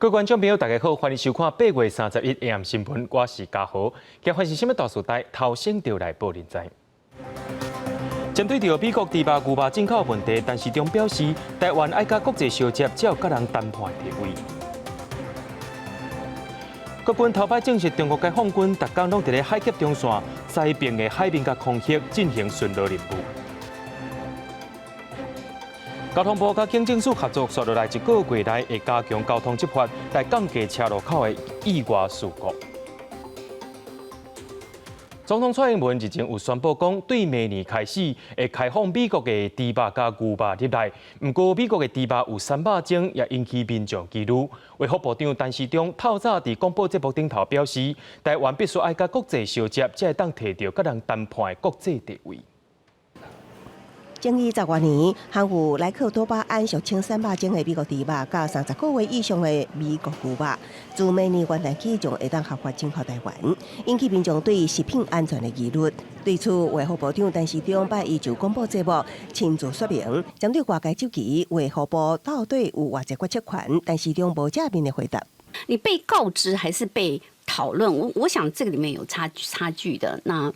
各位觀眾朋友，大家好，歡迎收看8月31 AM 新聞，我是嘉豪。今發生啥物大事代，頭先就來報恁知。針對著美國豬肉、牛肉進口問題，陳時中表示，台灣愛佮國際相接，才有佮人談判地位。國軍頭擺證實，中國解放軍逐工攏佇咧海峽中線西邊的海面佮空域進行巡邏任務。交通部佮警政署合作，紲落來一個月內會加強交通執法，來降低車路口的意外事故。總統蔡英文日前有宣布講，對明年開始會開放美國的豬肉佮牛肉入來。毋過美國的豬肉有三肉症，也引起民眾疑慮。衛福部長陳時中透早佇廣播節目頂頭表示，台灣必須愛佮國際相接，才會當提著佮人談判的國際地位。爭議十外年，含有萊克多巴胺俗稱瘦肉精的美國豬肉，佮30個月以上的美國牛肉，自明年元旦起將會當合法進口台灣，引起民眾對食品安全的疑慮。對此，衛福部長陳時中拜一就廣播節目親自說明，針對外界質疑衛福部到底有偌濟決策權，陳時中無正面的回答。你被告知還是被討論？我想這個裡面有差距的。那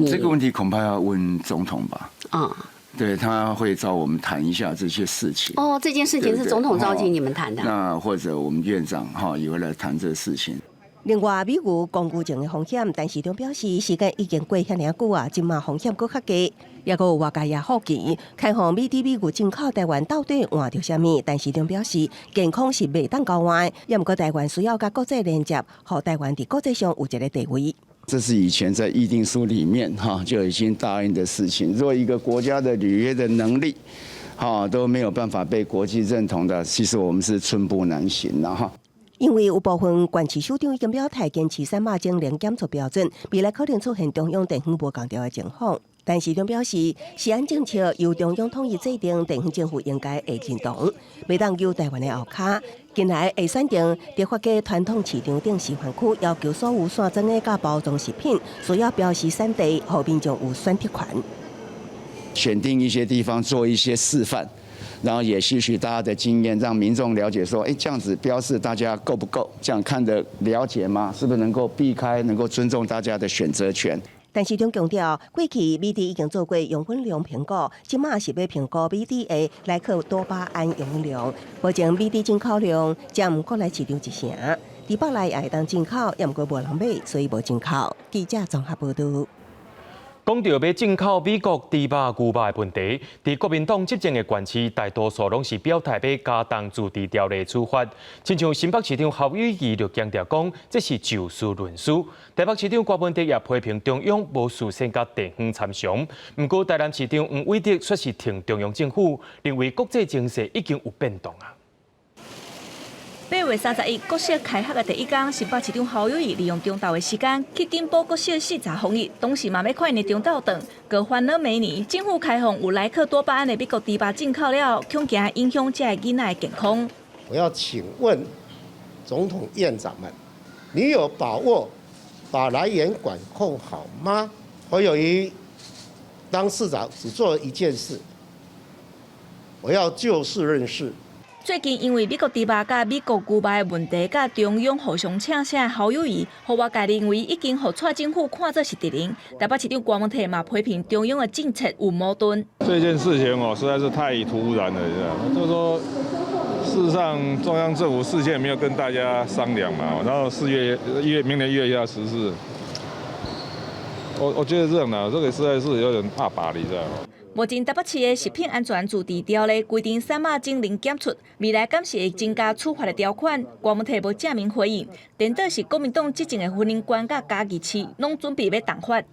這個問題恐怕要問總統吧？啊。對，他會找我們談一下這些事情。哦，這件事情是總統召集你們談的。那或者我們院長哈也會來談這個事情。另外，美牛狂牛症的風險，陳時中表示，時間已經過遐爾久啊，這馬風險閣較低。抑閣有外界也好奇，開放美豬美牛進口台灣到底換著啥物？陳時中表示，健康是袂當交換，抑毋過台灣需要佮國際連接，予台灣佇國際上有一個地位。這是以前在議定書裡面哈就已經答應的事情。若一個國家的履約的能力，哈都沒有辦法被國際認同的，其實我們是寸步難行的哈。因為有部分縣市首長已經表態堅持瘦肉精零檢出標準，未來可能出現中央地方無仝調的情況。陳時中表示，食安政策由中央統一制定，地方政府應該會認同，袂當揪台灣的後跤。近來會選定迪化街傳統市場頂示範區，要求所有散裝的佮包裝食品需要標示產地，予民眾有選擇權。選定一些地方做一些示範，然後也吸取大家的經驗，讓民眾了解說，哎，這樣子標示大家夠不夠？這樣看得了解嗎？是不是能夠避開，能夠尊重大家的選擇權？陳時中強調，過去美豬已經做過樣本量評估，這馬是欲評估美豬的萊克多巴胺樣本量。目前美豬進口量佔國內市場一成，佇北內也會當進口，抑毋過無人買，所以無進口。記者綜合報導。講著欲進口美國豬肉、牛肉的問題，佇國民黨執政的縣市，大多數攏是表態欲加重自治條例處罰。親像新北市長侯友宜就強調講，這是就事論事。台北市長柯文哲也批評中央無事先佮地方參詳。毋過台南市長黃偉哲卻是挺中央政府，認為國際情勢已經有變動啊。8月31國小開學的第一工，新北市長侯友宜利用中晝的時間去頂埔國小視察防疫，當時嘛欲看𪜶的中晝頓，閣煩惱明年政府開放有萊克多巴胺的美國豬肉進口了，恐驚影響這个囡仔的健康。我要請問總統院長們，你有把握把來源管控好嗎？侯友宜當市長只做了一件事，我要就事論事。最近因為美國豬肉佮美國牛肉的問題，佮中央互相唱聲，侯友宜，予外界認為已經予蔡政府看做是敵人。台北市長柯文哲嘛批評中央的政策有矛盾。這件事情哦，實在是太突然了，你知道嗎？就是說，事實上中央政府事先沒有跟大家商量嘛，然後4月1月明年1月1號實施。我覺得這樣的，這個實在是有點大把，你知道嗎？目前台北市的食品安全自治條例規定，瘦肉精零檢出，未來敢是會增加處罰的條款？柯文哲無正面回應。顛倒是國民黨執政的雲林縣佮嘉義市，攏準備欲重罰。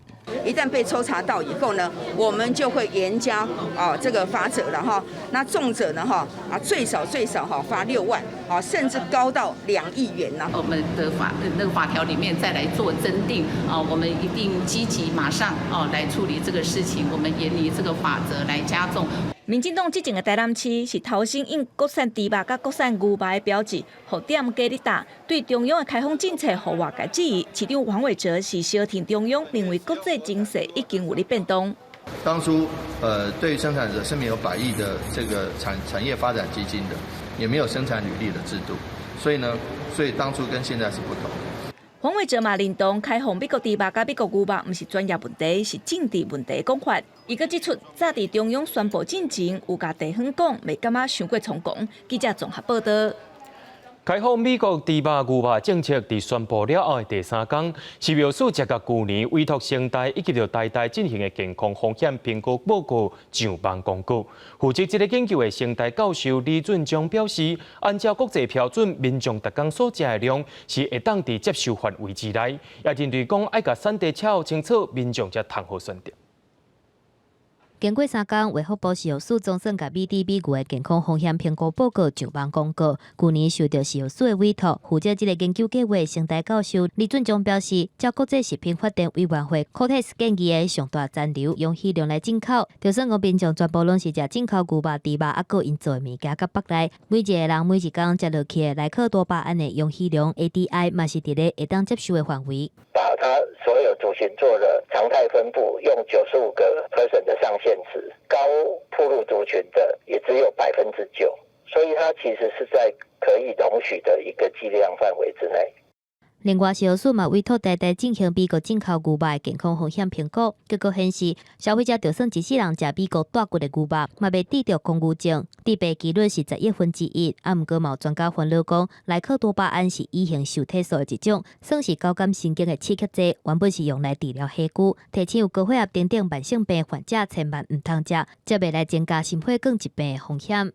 一旦被抽查到以後呢，我們就會嚴加啊這個罰則了哈。那重者呢哈啊最少最少哈罰6萬啊，甚至高到2億元呢。我們的法那個法條裡面再來做增訂啊，我們一定積極馬上啊來處理這個事情，我們研擬這個法則來加重。民進黨執政的台南市是頭先用國產豬肉佮國產牛肉的標誌，予店家咧打，對中央的開放政策予外界質疑。市長黃偉哲是相挺中央，認為國際情勢已經有咧變動。當初，對生產者是沒有100億的這個產業發展基金的，也沒有生產履歷的制度。所以呢，所以當初跟現在是不同。黃偉哲嘛認同開放美國豬肉佮美國牛肉，毋是專業問題，是政治問題講法。伊閣指出，早佇中央宣布進前，有共地方講，袂感覺傷過倉皇。記者綜合報道。開放美國豬肉牛肉政策佇宣布了後的第三工，食藥署才共舊年委託成大以及著台大進行的健康風險評估報告上網公告。負責這个研究的成大教授李俊章表示，按照國際標準，民眾逐工所食的量是會當佇接受範圍之內，也認為講愛共產地寫清楚，民眾才通好選擇。經過三工，衛福部食藥署總算共美豬美牛的健康風險評估報告上網公告。舊年受著食藥署的委託，負責這个研究計劃，成大教授李俊章表示，照國際食品法定委員會 COTEX 建議的上大殘留容許量來進口，就算講民眾全部攏是食進口牛肉、豬肉，猶閣𪜶做的物件佮腹內，每一个人每一工食落去的萊克多巴胺的容許量 ADI 嘛是佇咧會當接受的範圍。把它所有族群做了常態分布，用95% 的上限值，高暴露族群的也只有9%，所以它其實是在可以容許的一個劑量範圍之內。另外，食藥署嘛委託台大進行美國進口牛肉的健康風險評估，結果顯示，消費者就算一世人食美國帶骨的牛肉，嘛袂得著狂牛症，致病機率是分之十一。啊，毋過嘛有專家煩惱講，萊克多巴胺是乙型受體素的一種，算是交感神經的刺激劑，原本是用來治療血瘀，提醒有高血壓等等慢性病患者千萬毋通食，才袂來增加心血管疾病的風險。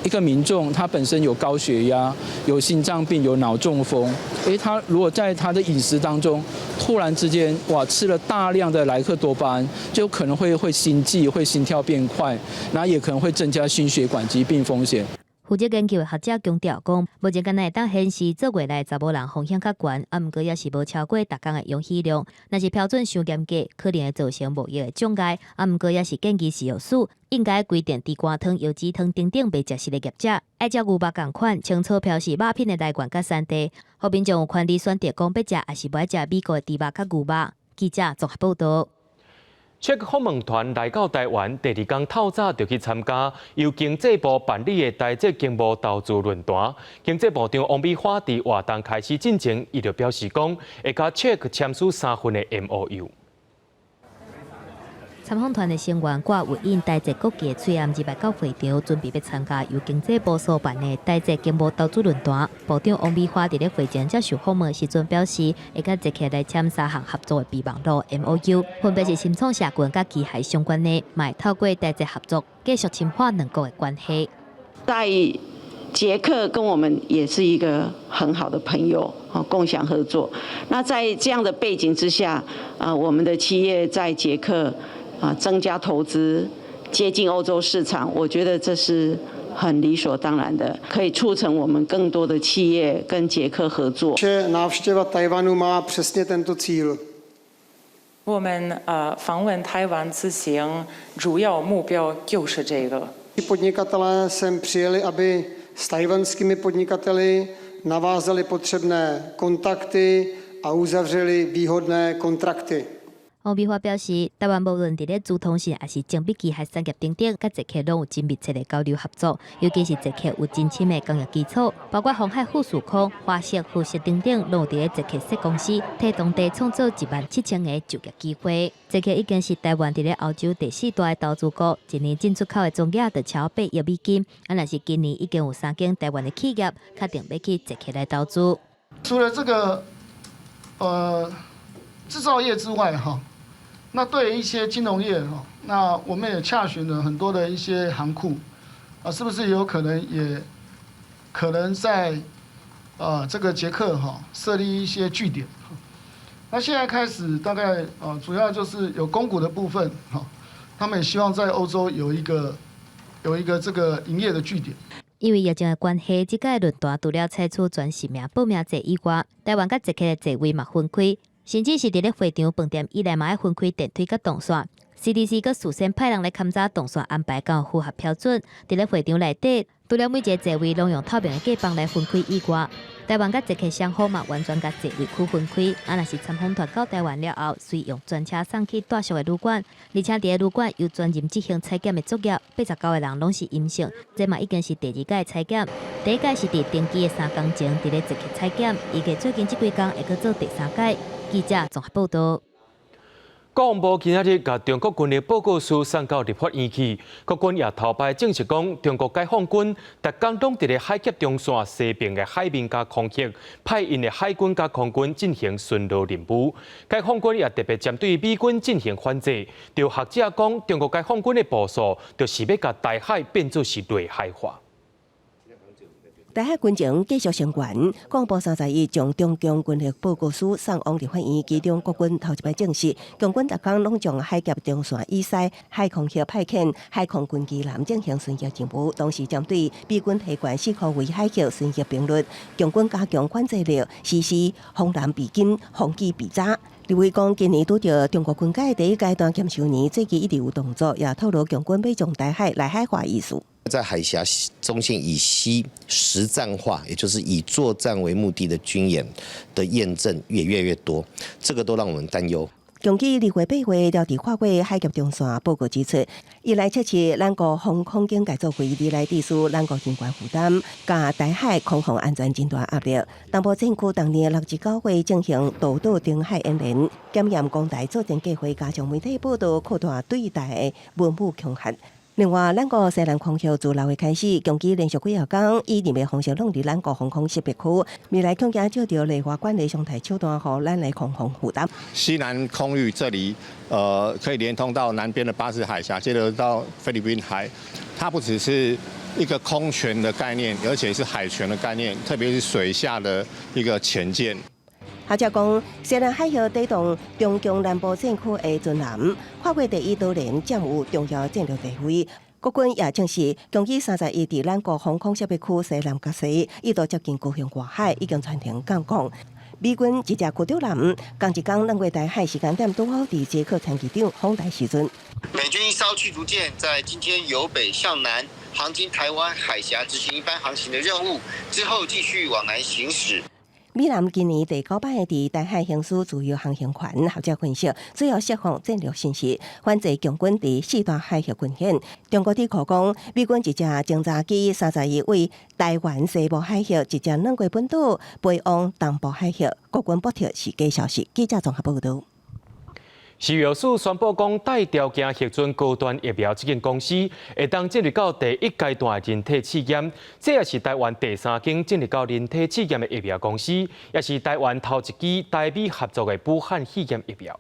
一個民眾他本身有高血壓、有心臟病、有腦中風，誒，他如果在他的飲食當中突然之間，哇，吃了大量的萊克多巴胺，就可能會心悸、會心跳變快，那也可能會增加心血管疾病風險。負責研究的學者強調講，目前敢若會當顯示做月內查某人風險較懸，啊，毋過也是無超過逐工的容許量。若是標準傷嚴格，可能會造成無益的障礙。啊，毋過也是建議食藥署應該規定豬肝湯、腰子湯等等袂食食的業者，愛照牛肉仝款清楚標示肉品的來源佮產地，予民眾有權利選擇講欲食抑是無愛食美國的豬肉佮牛肉。記者綜合報道。捷克訪問團來到台灣，第二工透早就去參加由經濟部辦理的台捷經貿投資論壇。經濟部長王美花佇活動開始進前，伊就表示講，會佮捷克簽署三份的 MOU。參訪團的成員掛有印台捷國旗的喙罨入來到會場，準備欲參加由經濟部所辦的台捷經貿投資論壇。部長王美花佇咧會前接受訪問時陣表示，會佮捷克來簽三項合作的備忘錄 MOU，分別是新創社群佮機械相關的，嘛會透過台捷合作，繼續深化兩國的關係。在捷克跟我們也是一個很好的朋友，共享合作。那在這樣的背景之下，啊，我們的企業在捷克啊增加投資，接近歐洲市場，我覺得這是很理所當然的，可以促成我們更多的企業跟捷克合作。 Návštěva Taiwanu má přesně tento cíl。我們訪問台灣之行主要目標就是這個。 Podnikatelé sem přijeli, aby s tchajwanskými podnikateli navázali potřebné kontakty a uzavřeli výhodné kontrakty。王美花表示，台灣無論佇咧資通訊，抑是精密機械產業等等，佮捷克攏有真密切的交流合作，尤其是捷克有真深的工業基礎，包括鴻海富士康、華碩、富士等等，攏有佇咧捷克設公司，替當地創造17,000個就業機會。捷克已經是台灣佇咧歐洲第四大的投資國，一年進出口的總額就超8億美金。啊，若是今年已經有三間台灣的企業確定欲去捷克來投資。除了這個，製造業之外，哈。那對一些金融業哈，那我們也洽詢了很多的一些行庫，啊，是不是有可能也可能在這個捷克哈設立一些據點？那現在開始大概主要就是有公股的部分哈，他們也希望在歐洲有一個這個營業的據點。因為疫情的關係，這屆論壇除了採取全實名報名制以外，台灣佮捷克的座位嘛分開。甚至是佇咧會場飯店以內嘛愛分開電梯佮動線。CDC閣事先派人來勘查動線安排敢有符合標準。佇咧會場內底，除了每一个座位攏用透明的隔板來分開以外，台灣佮捷克雙方嘛完全共座位區分開。啊，若是參訪團到台灣了後，隨用專車送去住宿的旅館，而且佇个旅館由專人執行採檢的作業，89個人攏是陰性。這嘛已經是第二屆採檢，第一屆是佇登機的3工前佇咧捷克採檢，預計最近這幾工會閣做第三屆。記者綜合報道。國防部今仔日共中國軍力報告書送到立法院去，國軍也頭擺證實講，中國解放軍逐工攏佇咧海峽中線西邊的海面佮空域，派𪜶的海軍佮空軍進行巡邏任務。解放軍也特別針對美軍進行反制，就學者講，中國解放軍的部署，就是欲共台海變做是內海化。台海軍情繼續升懸，國防部31將中共軍力報告書送往立法院，其中國軍頭一擺證實，共軍逐工攏將海峽中線以西海空域派遣海空軍機艦進行巡弋任務，同時針對美軍提懸四箍圍海域巡弋頻率，共軍加強反制力，實施防藍備金、防機備查。立委講，今年拄著中國軍改第一階段驗收年，最近一直有動作，也透露共軍欲將台海內海化意思。在海峽中線以西實戰化，也就是以作戰為目的的軍演的驗證也越來越多，這個都讓我們擔憂。根據2月8月調佇跨過海峽中線報告指出，伊來測試咱國防空警界作為未來地區咱國人員負擔，佮台海空防安全真大壓力。東部戰區當年6至9月進行導島登海演練，檢驗攻台作戰計劃，加上媒體報道擴大對台的文武恐嚇。另外，咱國西南空域自6月開始，共機連續幾仔工以任何方式攏佇咱國防空識別區，未來恐驚借著內華管理常態手段，予咱的空防負擔。西南空域這裡，可以連通到南邊的巴士海峽，接著到菲律賓海。它不只是一個空權的概念，而且是海權的概念，特別是水下的一個潛艦。學者講，西南海域帶動中共南部戰區的軍艦，跨過第一島鏈，佔有重要戰略地位。國軍也證實，共機31佇咱國防空識別區西南角西，意圖接近高雄外海，已經全程監控。美軍一隻驅逐艦，仝一工兩過台海時間點，拄好佇捷克參議長訪台時陣。美軍一艘驅逐艦在今天由北向南航經台灣海峽，執行一般航行的任務，之後繼續往南行駛。美艦今年第九擺佇台海行使自由航行權，學者分析，主要釋放戰略信息，反制共軍佇四大海域軍演。中國智庫講，美軍一隻偵察機31對台灣西部海域，一隻兩過本島飛往東部海域。國軍駁斥是假消息。記者綜合報導。食藥署宣布講，帶條件核准高端疫苗這間公司會當進入到第一階段的人體試驗，這也是台灣第三間進入到人體試驗的疫苗公司，也是台灣頭一支台美合作的武漢肺炎疫苗。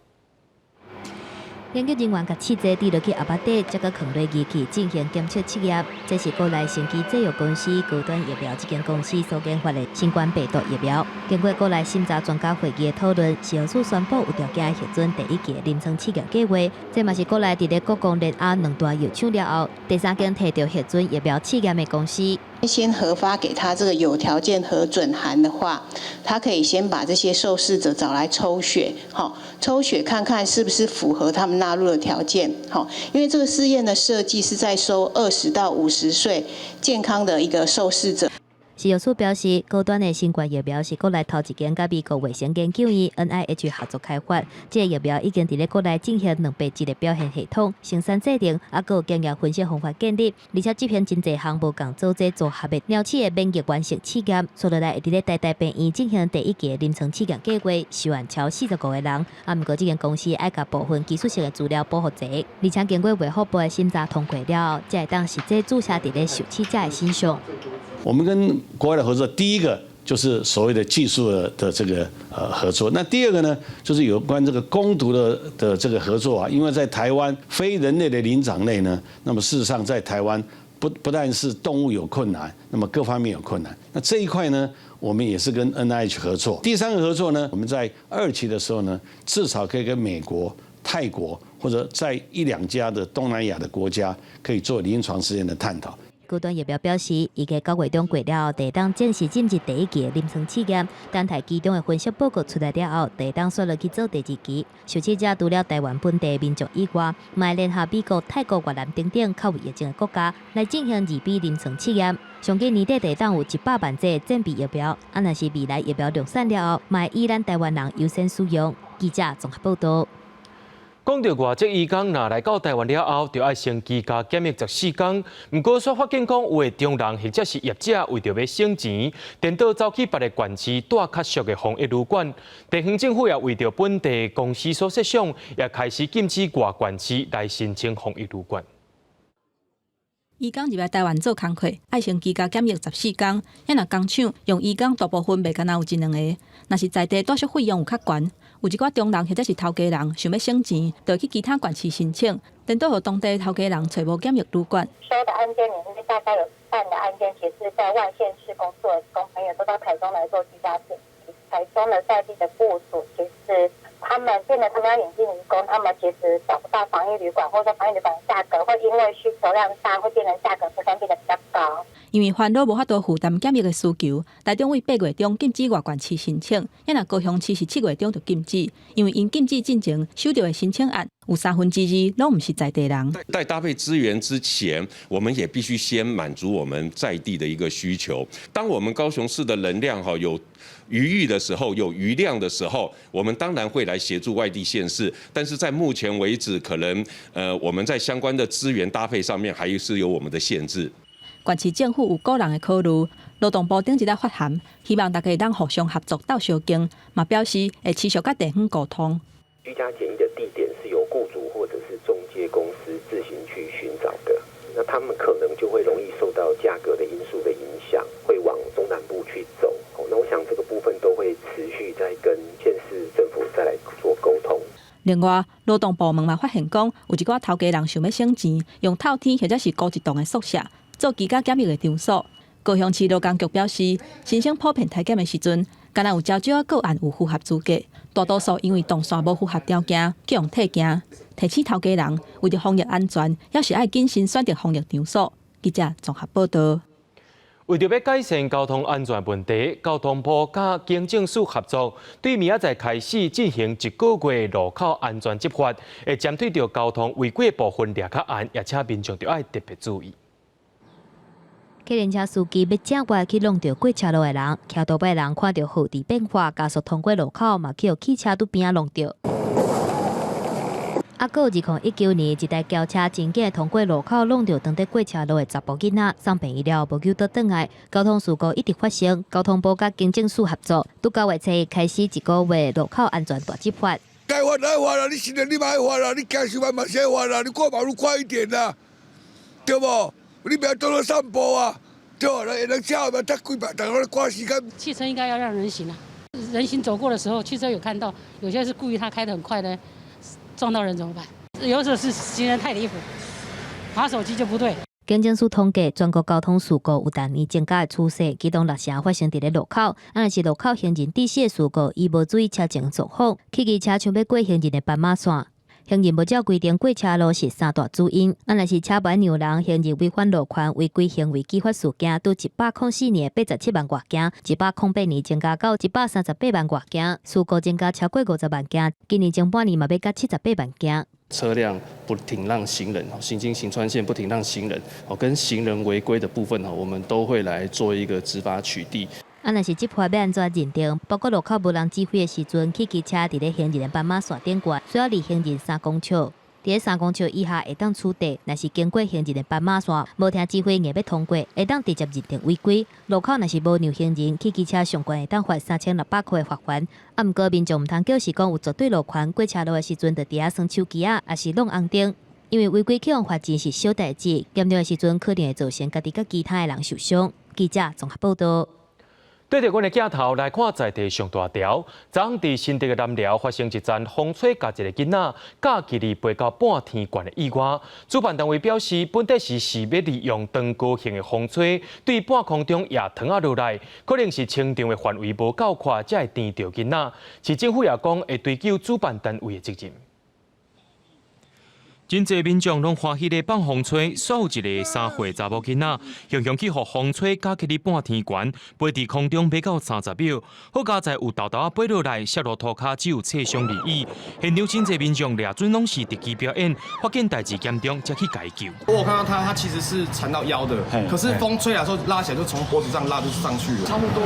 研究人員共試劑滴落去盒仔底，才閣囥落儀器進行檢測試驗。這是國內生技製藥公司高端疫苗這間公司所研發的新冠病毒疫苗。經過國內審查專家會議的討論，食藥署宣布有條件核准第一期臨床試驗計劃。這嘛是國內佇咧國光聯亞兩大藥廠了後，第三間提著核准疫苗試驗的公司。先核發給他這個有條件核准函的話，他可以先把這些受試者找來抽血，好，抽血看看是不是符合他們納入的條件，好，因為這個試驗的設計是在收20到50歲健康的一個受試者。食藥署表示，高端的新冠疫苗是國內頭一間佮美國衛生研究院 NIH 合作開發。這個疫苗已經佇咧國內進行200一個表現系統生產製程，猶閣有檢驗分析方法建立，而且執行真濟項無仝組織組合的鳥鼠的免疫原性試驗，接落來會佇咧台大病院進行第一期臨床試驗計劃，受案超45個人。啊，毋過這間公司愛共部分技術性的資料保護者，而且經過衛福部的審查通過了後，才會當實際注射佇咧受試者的身上。我們跟國外的合作，第一個就是所謂的技術的這個合作，那第二個呢，就是有關這個攻毒的這個合作啊。因為在台灣非人類的靈長類呢，那麼事實上在台灣不但是動物有困難，那麼各方面有困難。那這一塊呢，我們也是跟 NIH 合作。第三個合作呢，我們在二期的時候呢，至少可以跟美國、泰國或者在一兩家的東南亞的國家，可以做臨床試驗的探討。高端疫苗表示，預計9月中過了後，就會當正式進入第一期的臨床試驗。等待其中的分析報告出來了後，就會當煞落去做第二期。受試者除了台灣本地民眾以外，嘛會聯合美國、泰國、越南等等較有疫情的國家來進行2比臨床試驗。上緊年底就會當有100萬劑戰備疫苗，啊，若是未來疫苗量產了後，嘛會以咱台灣人優先使用。記者綜合報導。講著外籍移工，若來到台灣了後，就愛先居家檢疫14天。毋過，煞發現講有的中人或者是業者為著欲省錢，顛倒走去別个縣市蹛較俗的防疫旅館。地方政府也為著本地公司所設想，也開始禁止外縣市來申請防疫旅館。移工入來台灣做工課，愛先居家檢疫十四工。遐若工廠用移工大部分袂干焦有一兩個，若是在地住宿費用有較懸，有一寡中人或者是頭家人想欲省錢，就會去其他縣市申請，顛倒予當地頭家人揣無檢疫旅館。收的案件裡面，大概有一半的案件其實是在外縣市工作的工朋友都到台中來做居家檢疫。台中的在地的雇主，其實他們變得他們要引進移工，他們其實找不到防疫旅館，或者說防疫旅館的價格會因為需求量大，會變成價格負擔變得比較高。因為煩惱無法度負擔檢疫的需求，台中為8月中禁止外縣市申請，遐若高雄市是7月中就禁止，因為𪜶禁止進前收著的申請案有2/3攏毋是在地人。在搭配資源之前，我們也必須先滿足我們在地的一個需求。當我們高雄市的能量哈有餘裕的時候，有餘量的時候，我們當然會來協助外地縣市。但是在目前為止，可能我們在相關的資源搭配上面，還是有我們的限制。縣市政府有個人的考慮，勞動部頂一日發函，希望大家會當互相合作鬥相共，嘛表示會持續佮地方溝通。居家檢疫的地點是由雇主或者是中介公司自行去尋找的，那他們可能就會容易受到價格的因素的影響，會往中南部去走。那我想這個部分都會持續在跟縣市政府再來做溝通。另外，勞動部門嘛發現講，有一寡頭家人想欲省錢，用透天或者是租一棟的宿舍做居家檢疫的場所。高雄市勞工局表示，申請普遍篩檢的時陣，敢若有誠少個案有符合資格，大多數因為動線無符合條件，去予退件。提醒頭家人，為著防疫安全，猶是愛謹慎選擇防疫場所。記者綜合報導。為著欲改善交通安全問題，交通部佮警政署合作，對明仔載開始進行一個月路口安全執法，會針對著交通違規部分掠較嚴，也請民眾著愛特別注意。客運車司機欲正過去挵著過車路的人，騎多擺人看著號誌變化，加速通過路口，嘛去予汽車拄邊仔挵著。啊，閣有2019年，一台轎車真緊通過路口，挵著當佇過車路的查埔囡仔，送病院了後無救倒轉來，交通事故一直發生。交通部佮警政署合作，拄9月初開始一個月路口安全大執法。該罰來罰啦，你行人你嘛愛罰啦，你駕駛員嘛是愛罰啦，你過馬路快一點啦，對無？你不要多多散步啊，對吧？人車嘛，才幾百，逐家咧趕時間。汽車應該要讓人行啊，人行走過的時候，汽車有看到，有些是故意他開得很快呢，撞到人怎麼辦？有時候是行人太離譜，滑手機就不對。警政署統計，全國交通事故有逐年增加的趨勢，其中六成發生佇咧路口。啊，若是路口行人致死的事故，伊無注意車前狀況，汽機車想欲過行人的斑馬線。行人無照規定過車路是三大主因。啊，若是車袂讓人，行人違反路權違規行為紀法事件，拄104年87萬外件，108年增加到138萬外件，事故增加超過50萬件。今年前半年嘛欲到78萬件。車輛不停讓行人，行經行穿線不停讓行人，哦，跟行人違規的部分，我們都會來做一個執法取締。啊，若是執法欲按怎認定？包括路口無人指揮的時陣，汽機車佇咧行人的斑馬線頂懸，需要離行人3公尺。佇咧3公尺以下會當取締。若是經過行人的斑馬線，無聽指揮硬欲通過，會當直接認定違規。路口若是無讓行人，汽機車上懸會當罰3600塊的罰鍰。啊，毋過民眾毋通叫是講有絕對路權，過車路的時陣就佇遐耍手機仔，抑是挵紅燈。因為違規去予罰錢是小代誌，嚴重的時陣可能會造成家己佮其他的人受傷。記者綜合報導。對著阮的鏡頭來看，在地上大條，昨昏佇新竹的南寮發生一陣風吹共一个囡仔，駕距離飛到半天懸的意外。主辦單位表示，本底是欲利用長高型的風吹對半空中壓糖仔落來，可能是清場的範圍無夠闊，才會顛著囡仔。市政府也講會追究主辦單位的責任。真濟民眾攏歡喜咧放風吹，煞有一個3歲查某囡仔，雄雄去予風吹咬去咧半天懸，飛佇空中欲到30秒，好佳哉有沓沓仔飛落來，摔落塗跤只有擦傷而已。現場真濟民眾掠準攏是特技表演，發現代誌嚴重，才去共伊救。我看到他，他其實是纏到腰的，可是風吹來的時候拉起來就從脖子上拉就上去了，差不多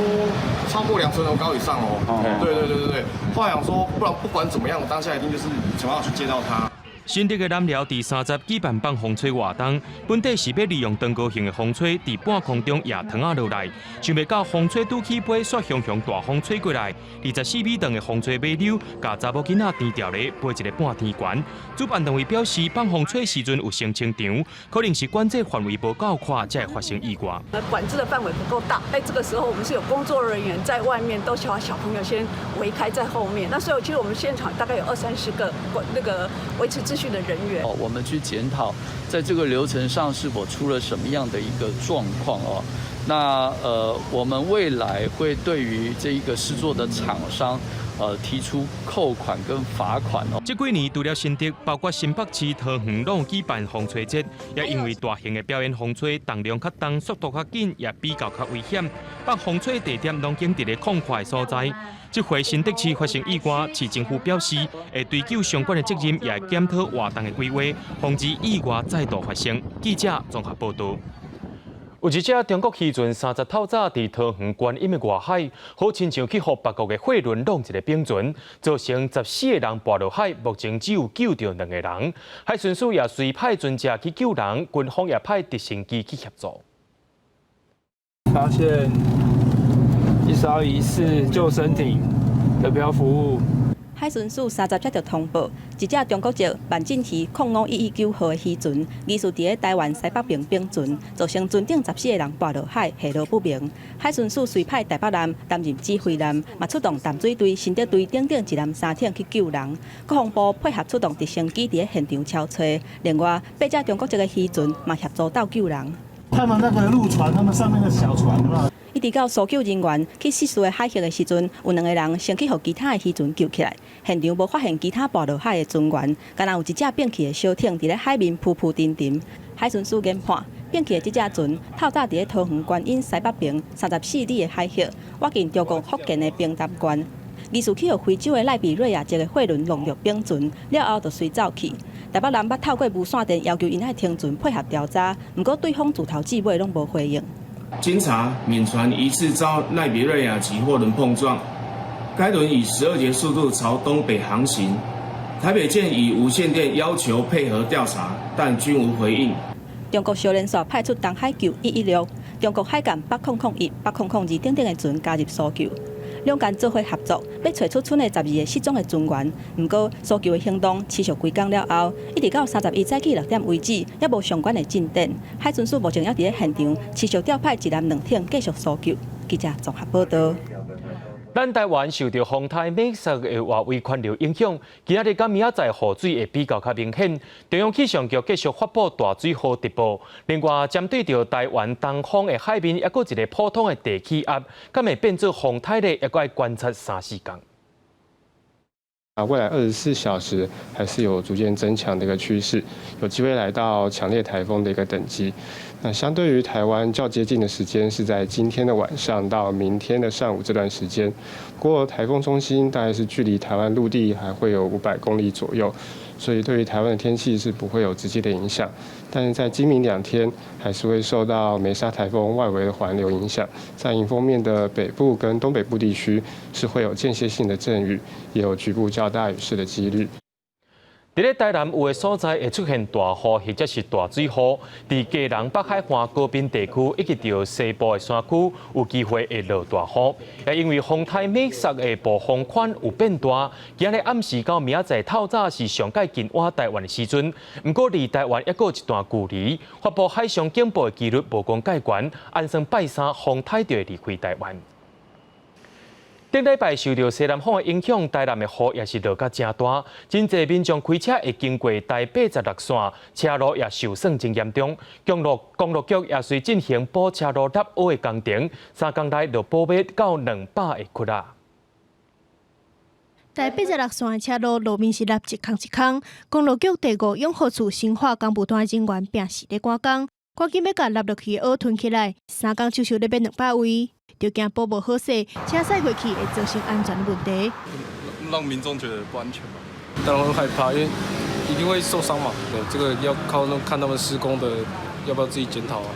超過2層樓高以上哦。對對對對對，後來想說，不然不管怎麼樣，我當下一定就是想辦法去接到他。新竹的南寮佇30舉辦放風吹活動，本底是欲利用長高型的風吹佇半空中壓糖仔落來，想袂到風吹拄起飛，煞雄雄大風吹過來，24米長的風吹尾溜，共查某囡仔甜牢咧飛一個半天懸。主辦單位表示，放風吹時陣有先清場，可能是管制範圍無夠闊，才會發生意外。管制的範圍不夠大，在這個時候，我們是有工作人員在外面，都把小朋友先圍開在後面。那所以其實我們現場大概有二三十個管那個維持秩序的人員。哦，我們去檢討，在這個流程上是否出了什麼樣的一個狀況哦？那我們未來會對於這一個施作的廠商，提出扣款跟罰款哦。這幾年除了新竹，包括新北市、桃園攏有舉辦風吹節，也因為大型的表演風吹，重量較重，速度較緊，也比較較危險。放風吹地點攏揀佇咧空曠的所在。這回新竹市發生意外，市政府表示會追究相關的責任，也會檢討活動的規劃，防止意外再度發生。記者綜合報導。有一隻中國漁船30透早佇桃園觀音的外海，好親像去予別國的貨輪弄一个冰船，造成14個人跋落海，目前只有救著兩個人。海巡署也隨派船隻去救人，軍方也派直升機去協助。發現一艘疑似救生艇的漂浮物。海巡署30接著通報，一隻中國籍萬進魚05119號的漁船，疑似佇咧台灣西北爿冰船，造成船頂14個人跋落海，下落不明。海巡署隨派台北艦擔任指揮艦，嘛出動淡水隊、新竹隊等等一艦三艇去救人。國防部配合出動直升機佇咧現場搜揣。另外，八隻中國籍的漁船嘛協助鬥救人。他們那個陸船，他們上面的小船，一直到搜救人員去失事的海域的時陣，有兩個人先去予其他的漁船救起來。現場無發現其他跋落海的船員，干焦有一隻變去的小艇佇咧海面浮浮沉沉。海巡署研判，變去的這隻船透早佇咧桃園觀音西北爿34里的海域，倚近中國福建的平潭縣。疑似去予非洲的賴比瑞亞籍的貨輪弄著冰船，了後就隨走去。台北人捌透過無線電要求𪜶愛停船配合調查，毋過對方自頭至尾攏無回應。經查，緬船疑似遭賴比瑞亞籍貨輪碰撞，該輪以12節速度朝東北航行。台北艦以無線電要求配合調查，但均無回應。中國小連紲派出東海救116、中國海鑑北001、北002等等的船加入搜救，兩艦做伙合作，欲揣出賰的12個失蹤的船員。毋過搜救的行動持續幾工了後，一直到31早起6點為止，猶無相關的進展。海巡署目前猶佇咧現場持續調派一艦兩艇繼續搜救。記者綜合報導。咱台灣受著風颱馬薩的外圍環流影響，今仔日佮明仔載雨水會比較較明顯。中央氣象局繼續發布大水雨特報。另外，針對著台灣東方的海面，猶閣一個普通的低氣壓，敢會變做風颱咧？猶閣愛觀察三四工。啊，未來24小時還是有逐漸增強的一個趨勢，有機會來到強烈颱風的一個等級。那相對於台灣較接近的時間是在今天的晚上到明天的上午這段時間。不過颱風中心大概是距離台灣陸地還會有500公里左右，所以對於台灣的天氣是不會有直接的影響。但是在今明兩天還是會受到梅沙颱風外圍的環流影響，在迎風面的北部跟東北部地區是會有間歇性的陣雨，也有局部較大雨勢的幾率。佇咧台南有的所在會出現大雨或者是大水雨，佇基隆北海岸高濱地區以及著西部的山區有機會會落大雨。也因為風颱馬薩的暴風圈有變大，今仔日暗時到明仔載透早是上蓋近倚台灣的時陣。毋過離台灣猶閣有一段距離，發布海上警報的幾率無講蓋懸，按算拜三風颱就會離開台灣。頂禮拜受著西南風的影響，台南的雨也是落甲誠大，真濟民眾開車會經過台86線，車路也受損真嚴重。公路局也隨進行補車路凹的工程，3工內就補欲到200個窟仔。台86線的車路路面是凹一空一空，公路局第五養護處新化工務段人員平時咧趕工，趕緊欲共凹落去的蚵吞起來，三工收收咧欲200位，就驚補無好勢，車駛過去會造成安全問題。讓民眾覺得不安全嘛，當然會害怕，因為一定會受傷嘛。對，這個要靠那看他們施工的要不要自己檢討啊。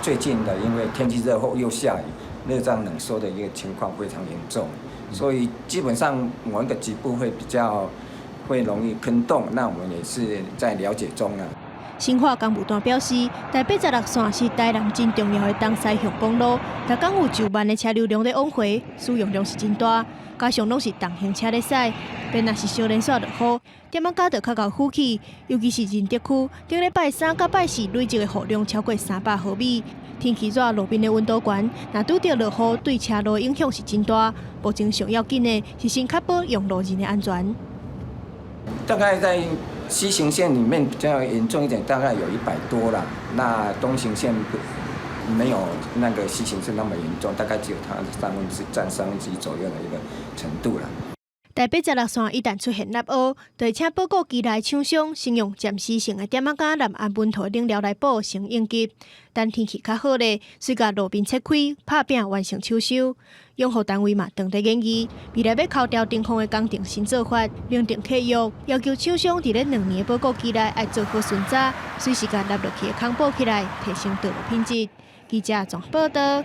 最近的因為天氣熱後又下雨，熱脹冷縮的一個情況非常嚴重。所以基本上某一個局部會比較會容易坑洞，那我們也是在了解中啊。新化工務段表示，台86線是台南真重要的東西向公路，逐工有上萬的車流量咧往回，使用量是真大，加上攏是重型車咧駛，便若是小連續落雨，點仔加就較𠢕浮起，尤其是仁德區，頂禮拜三佮拜四累積的雨量超過300毫米。天氣熱，路面的溫度懸，若拄著落雨，對車路影響是真大。目前上要緊的是先確保用路人的安全。大概在西行線裡面比較嚴重一點，大概有100多啦。那東行線沒有那個西行線那麼嚴重，大概只有它三分之佔三分之一左右的一個程度啦。台86線一旦出現凹凹，就會請報告機內廠商先用暫時性的點仔膠淋安穩塗冷料來補，先應急。等天氣較好咧，隨共路面切開，拍拚完成搶修。養護單位嘛，當咧研議，未來欲抠掉頂方的工程新做法，明定契約，要求廠商佇咧2年的報告期內愛做好巡查，隨時共凹落去的空補起來，提升道路品質。記者綜合報道。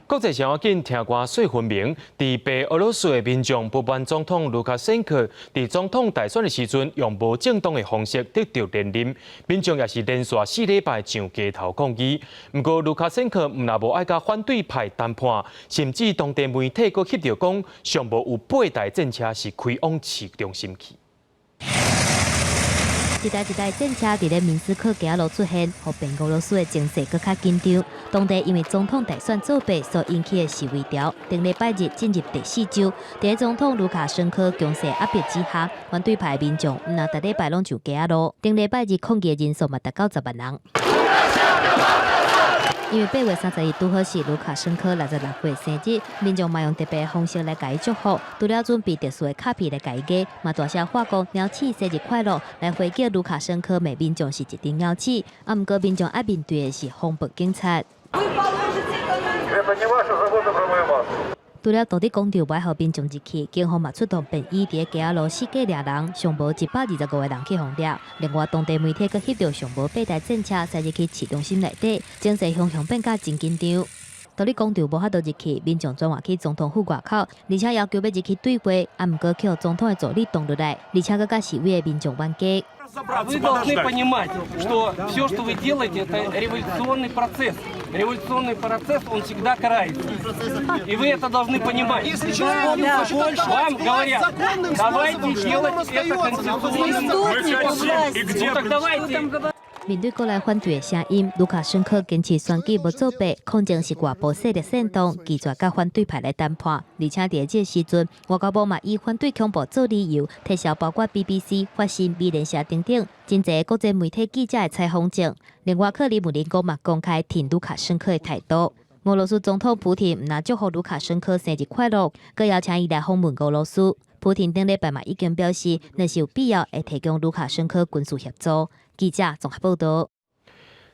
國際上要緊聽歌說分明，佇白俄羅斯的民眾不滿總統盧卡申科佇總統大選的時陣用無正當的方式得著連任，民眾也是連續4禮拜上街頭抗議。毋過盧卡申科毋但無愛佮反對派談判，甚至當地媒體閣翕著講，上無有八台戰車是開往市中心去。一台一台戰車佇咧明斯克街仔路出現，予白俄羅斯的情勢閣較緊張。當地因為總統大選作弊所引起的示威潮，頂禮拜日進入第四週。佇總統盧卡申科強勢壓迫之下，反對派民眾毋但逐禮拜攏上街仔路，頂禮拜日抗議的人數嘛達到10萬人。因為8月30日拄好是盧卡申科66歲生日，民眾嘛用特別的方式來共伊祝福。除了準備特殊的卡片來共伊夾，嘛大聲喊講“貓鼠生日快樂”來回擊盧卡申科罵民眾是一陣貓鼠。啊，毋過民眾愛面對的是風暴警察。除了獨立廣場無愛予民眾入去，警方嘛出動便衣佇街仔路四界掠人，上無125個人去予掠。另外，當地媒體閣翕著上無八台戰車駛入去市中心內底，情勢雄雄變甲真緊張。獨立廣場無法度入去，民眾轉換去總統府外口，而且要求欲入去對話，啊，毋過去予總統的助理擋落來，而且閣佮示威的民眾冤家。 Вы должны понимать, что все, что вы делаете, это революционный процесс. Революционный процесс, он всегда карается. И вы это должны понимать. Вам говорят, давайте делать это конституционным. Ну так давайте. 面對國內反對的聲音，盧卡申科堅持選舉無作弊，抗爭是外部勢力煽動，拒絕佮反對派來談判。而且佇這個時陣，外交部嘛以反對恐怖做理由，撤銷包括 BBC、法新、美聯社等等真濟國際媒體記者的採訪證。另外，克里姆林宮嘛公開挺盧卡申科的態度。俄羅斯總統普廷毋但祝福盧卡申科生日快樂，閣邀請伊來訪問俄羅斯。普廷頂禮拜嘛已經表示，若是有必要會提供盧卡申科軍事協助。記者綜合報道。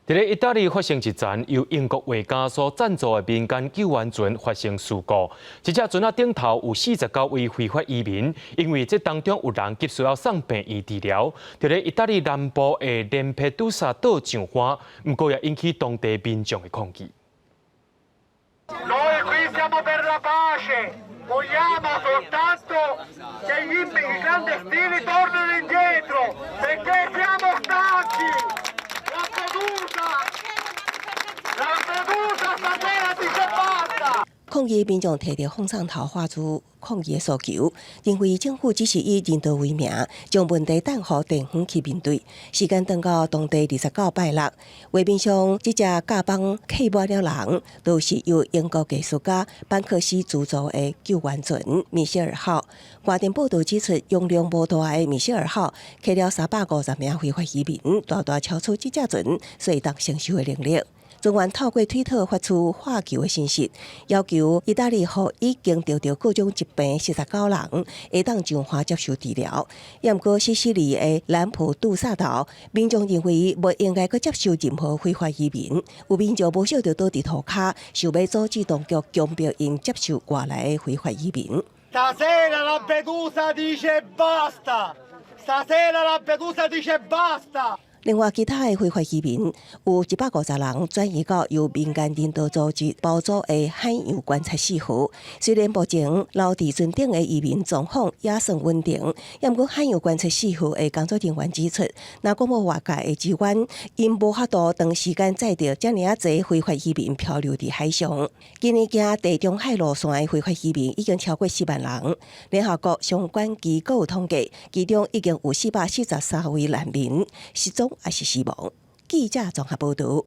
佇咧意大利發生一層由英國畫家所贊助的民間救援船發生事故，這隻船仔頂頭有49位非法移民，因為這當中有人急需要送病院治療。佇咧意大利南部的蘭佩杜薩島上岸，毋過也引起當地民眾的抗議。 Noi qui siamo per la pace, vogliamo soltanto che i clandestini tornino indietro, perché siamo stanchi. Lampedusa, Lampedusa stasera dice basta. 抗議民眾提著放送頭發出抗議的訴求，認為政府只是以人道為名，將問題轉予地方去面對。時間長到當地29拜六，畫面上這隻甲板客滿了人，都是由英國藝術家班克西資助的救援船米歇爾號。外電報導指出，容量無大的米歇爾號客了350名非法移民，大大超出這隻船所會當承受的能力。專員透過推特發出喝救的信息，要求意大利予已經著著各種疾病49人會當上岸接受治療。也毋過西西里的蘭普杜薩島民眾認為無應該閣接受任何非法移民，有民眾無少著倒佇塗跤，想欲阻止當局強迫𪜶接受外來的非法移民。 Stasera Lampedusa dice basta! Stasera Lampedusa dice basta! 另外，其他的非法移民有150人轉移到由民間人道組織包組的海洋觀察四號。雖然目前留佇船頂的移民狀況也算穩定，也毋過海洋觀察四號的工作人員指出，若閣無外界的支援，𪜶無法度長時間載著遮爾仔濟非法移民漂流佇海上。今年經地中海路線的非法移民已經超過4萬人。聯合國相關機構統計，其中已經有443位難民失蹤抑是死亡。記者綜合報導。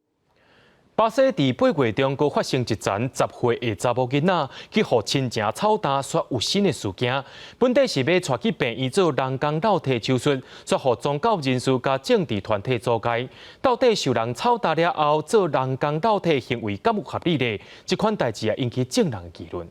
巴西佇8月中，閣發生一層10歲的查某囡仔去予親情臭打煞有身的事件。本底是欲帶去病院做人工漏體手術，煞予宗教人士佮政治團體阻礙。到底受人臭打了後做人工漏體行為敢有合理呢？這款代誌也引起眾人議論。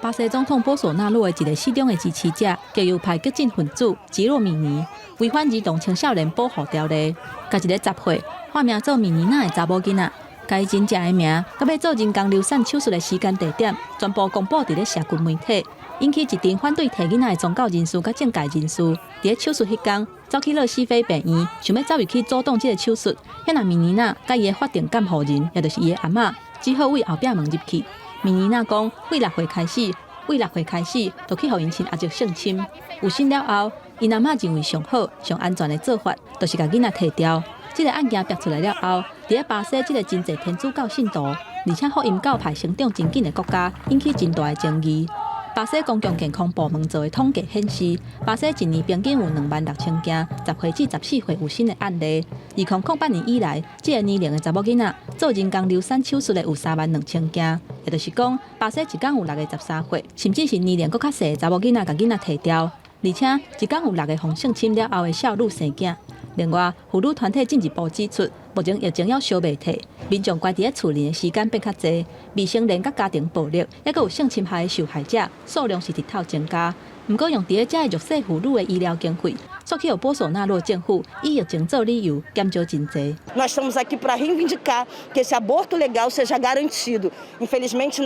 巴西總統波索納洛的一個死忠的支持者，極右派激進分子吉洛米尼，違反兒童青少年保護條例，共一個10歲、化名做米尼娜的查某囡仔，共伊真正的名，佮欲做人工流產手術的時間地點，全部公布佇咧社群媒體，引起一陣反對提囡仔的宗教人士佮政界人士，佇咧手術彼工，走去樂西非病院，想欲走入去阻擋這個手術。遐若米尼娜佮伊的法定監護人，也就是伊的阿嬤，只好對後壁門入去。米尼娜講，對6歲開始，對6歲開始，就去予𪜶親阿叔性侵。有身了後，𪜶阿嬤認為上好、上安全的做法，就是共囡仔提掉。這個案件爆出來了後，佇咧巴西這個真濟天主教信徒，而且福音教派成長真緊的國家，引起真大的爭議。巴西公共健康部門做的統計顯示，巴西一年平均有26,000件10歲至14歲有身的案例。2008年以來，這個年齡的查某囡仔做人工流產手術的有32,000件，也就是講，巴西一工有6個13歲，甚至是年齡閣較細的查某囡仔共囡仔提掉，而且一工有6個予性侵了後的少女生囝。另外，婦女團體進一步指出，目前疫情猶燒袂退，民眾關佇咧厝裡的時間變較濟，未成年佮家庭暴力，猶閣有性侵害的受害者數量是直透增加。毋過，用佇咧遮个弱勢婦女的醫療經費，煞去予波索納洛政府以疫情做理由減少真濟。 Nós estamos aqui para reivindicar que esse aborto legal seja garantido. Infelizmente,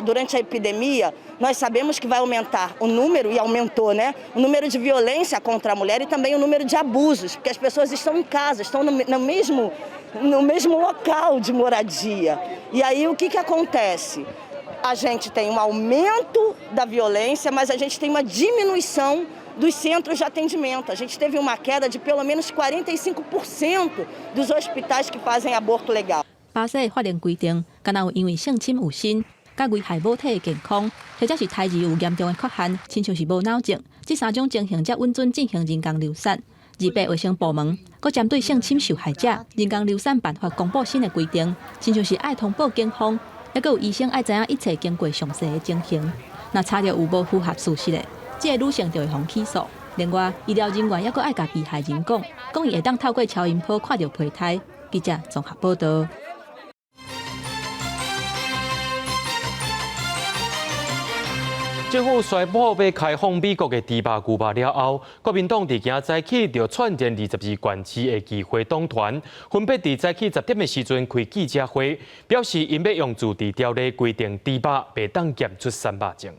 durante a epidemia, nós sabemos que vai aumentar o número, e aumentou, né? O número de violência contra a mulher e também o número de abusos, porque as pessoas estão em casa, estão no mesmo local de moradia. E aí o que que acontece? A gente tem um aumento da violência, mas a gente tem uma diminuição dos centros de atendimento. A gente teve uma queda de pelo menos 45% dos hospitais que fazem aborto legal. 巴西的法令規定，敢若有因為性侵有身、佮危害母體的健康，或者是胎兒有嚴重的缺陷，親像是無腦症，這三種情形才允准進行人工流產。而白衛生部門閣針對性侵受害者人工流產辦法公布新的規定，親像是愛通報警方，猶閣有醫生愛知影一切經過詳細的情形。若查著有無符合事實的，這個女性就會予起訴。另外，醫療人員猶閣愛共被害人講，講伊會當透過超音波看著胚胎。記者綜合報導。政府宣布欲開放美國的豬肉、牛肉了後，國民黨佇今早起就串聯22縣市的議會黨團，分別佇早起10點的時陣開記者會，表示𪜶欲用自治條例規定豬肉袂當檢出三肉症。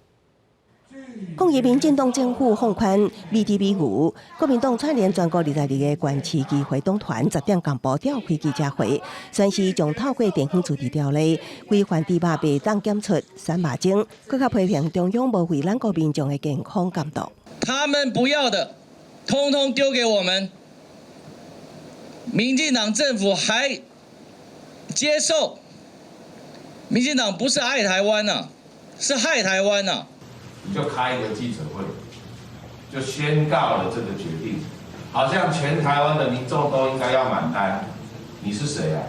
抗議民進黨政府放寬美豬美牛，國民黨串聯全國22個縣市議會黨團10點公布召開記者會，宣示將透過地方自治條例規範豬肉袂當檢出三肉症，閣較批評中央無為咱國民眾的健康監督。他們不要的，通通丟給我們。民進黨政府還接受？民進黨不是愛台灣啊，是害台灣啊！你就開一個記者會，就宣告了這個決定，好像全台灣的民眾都應該要買單。你是誰啊？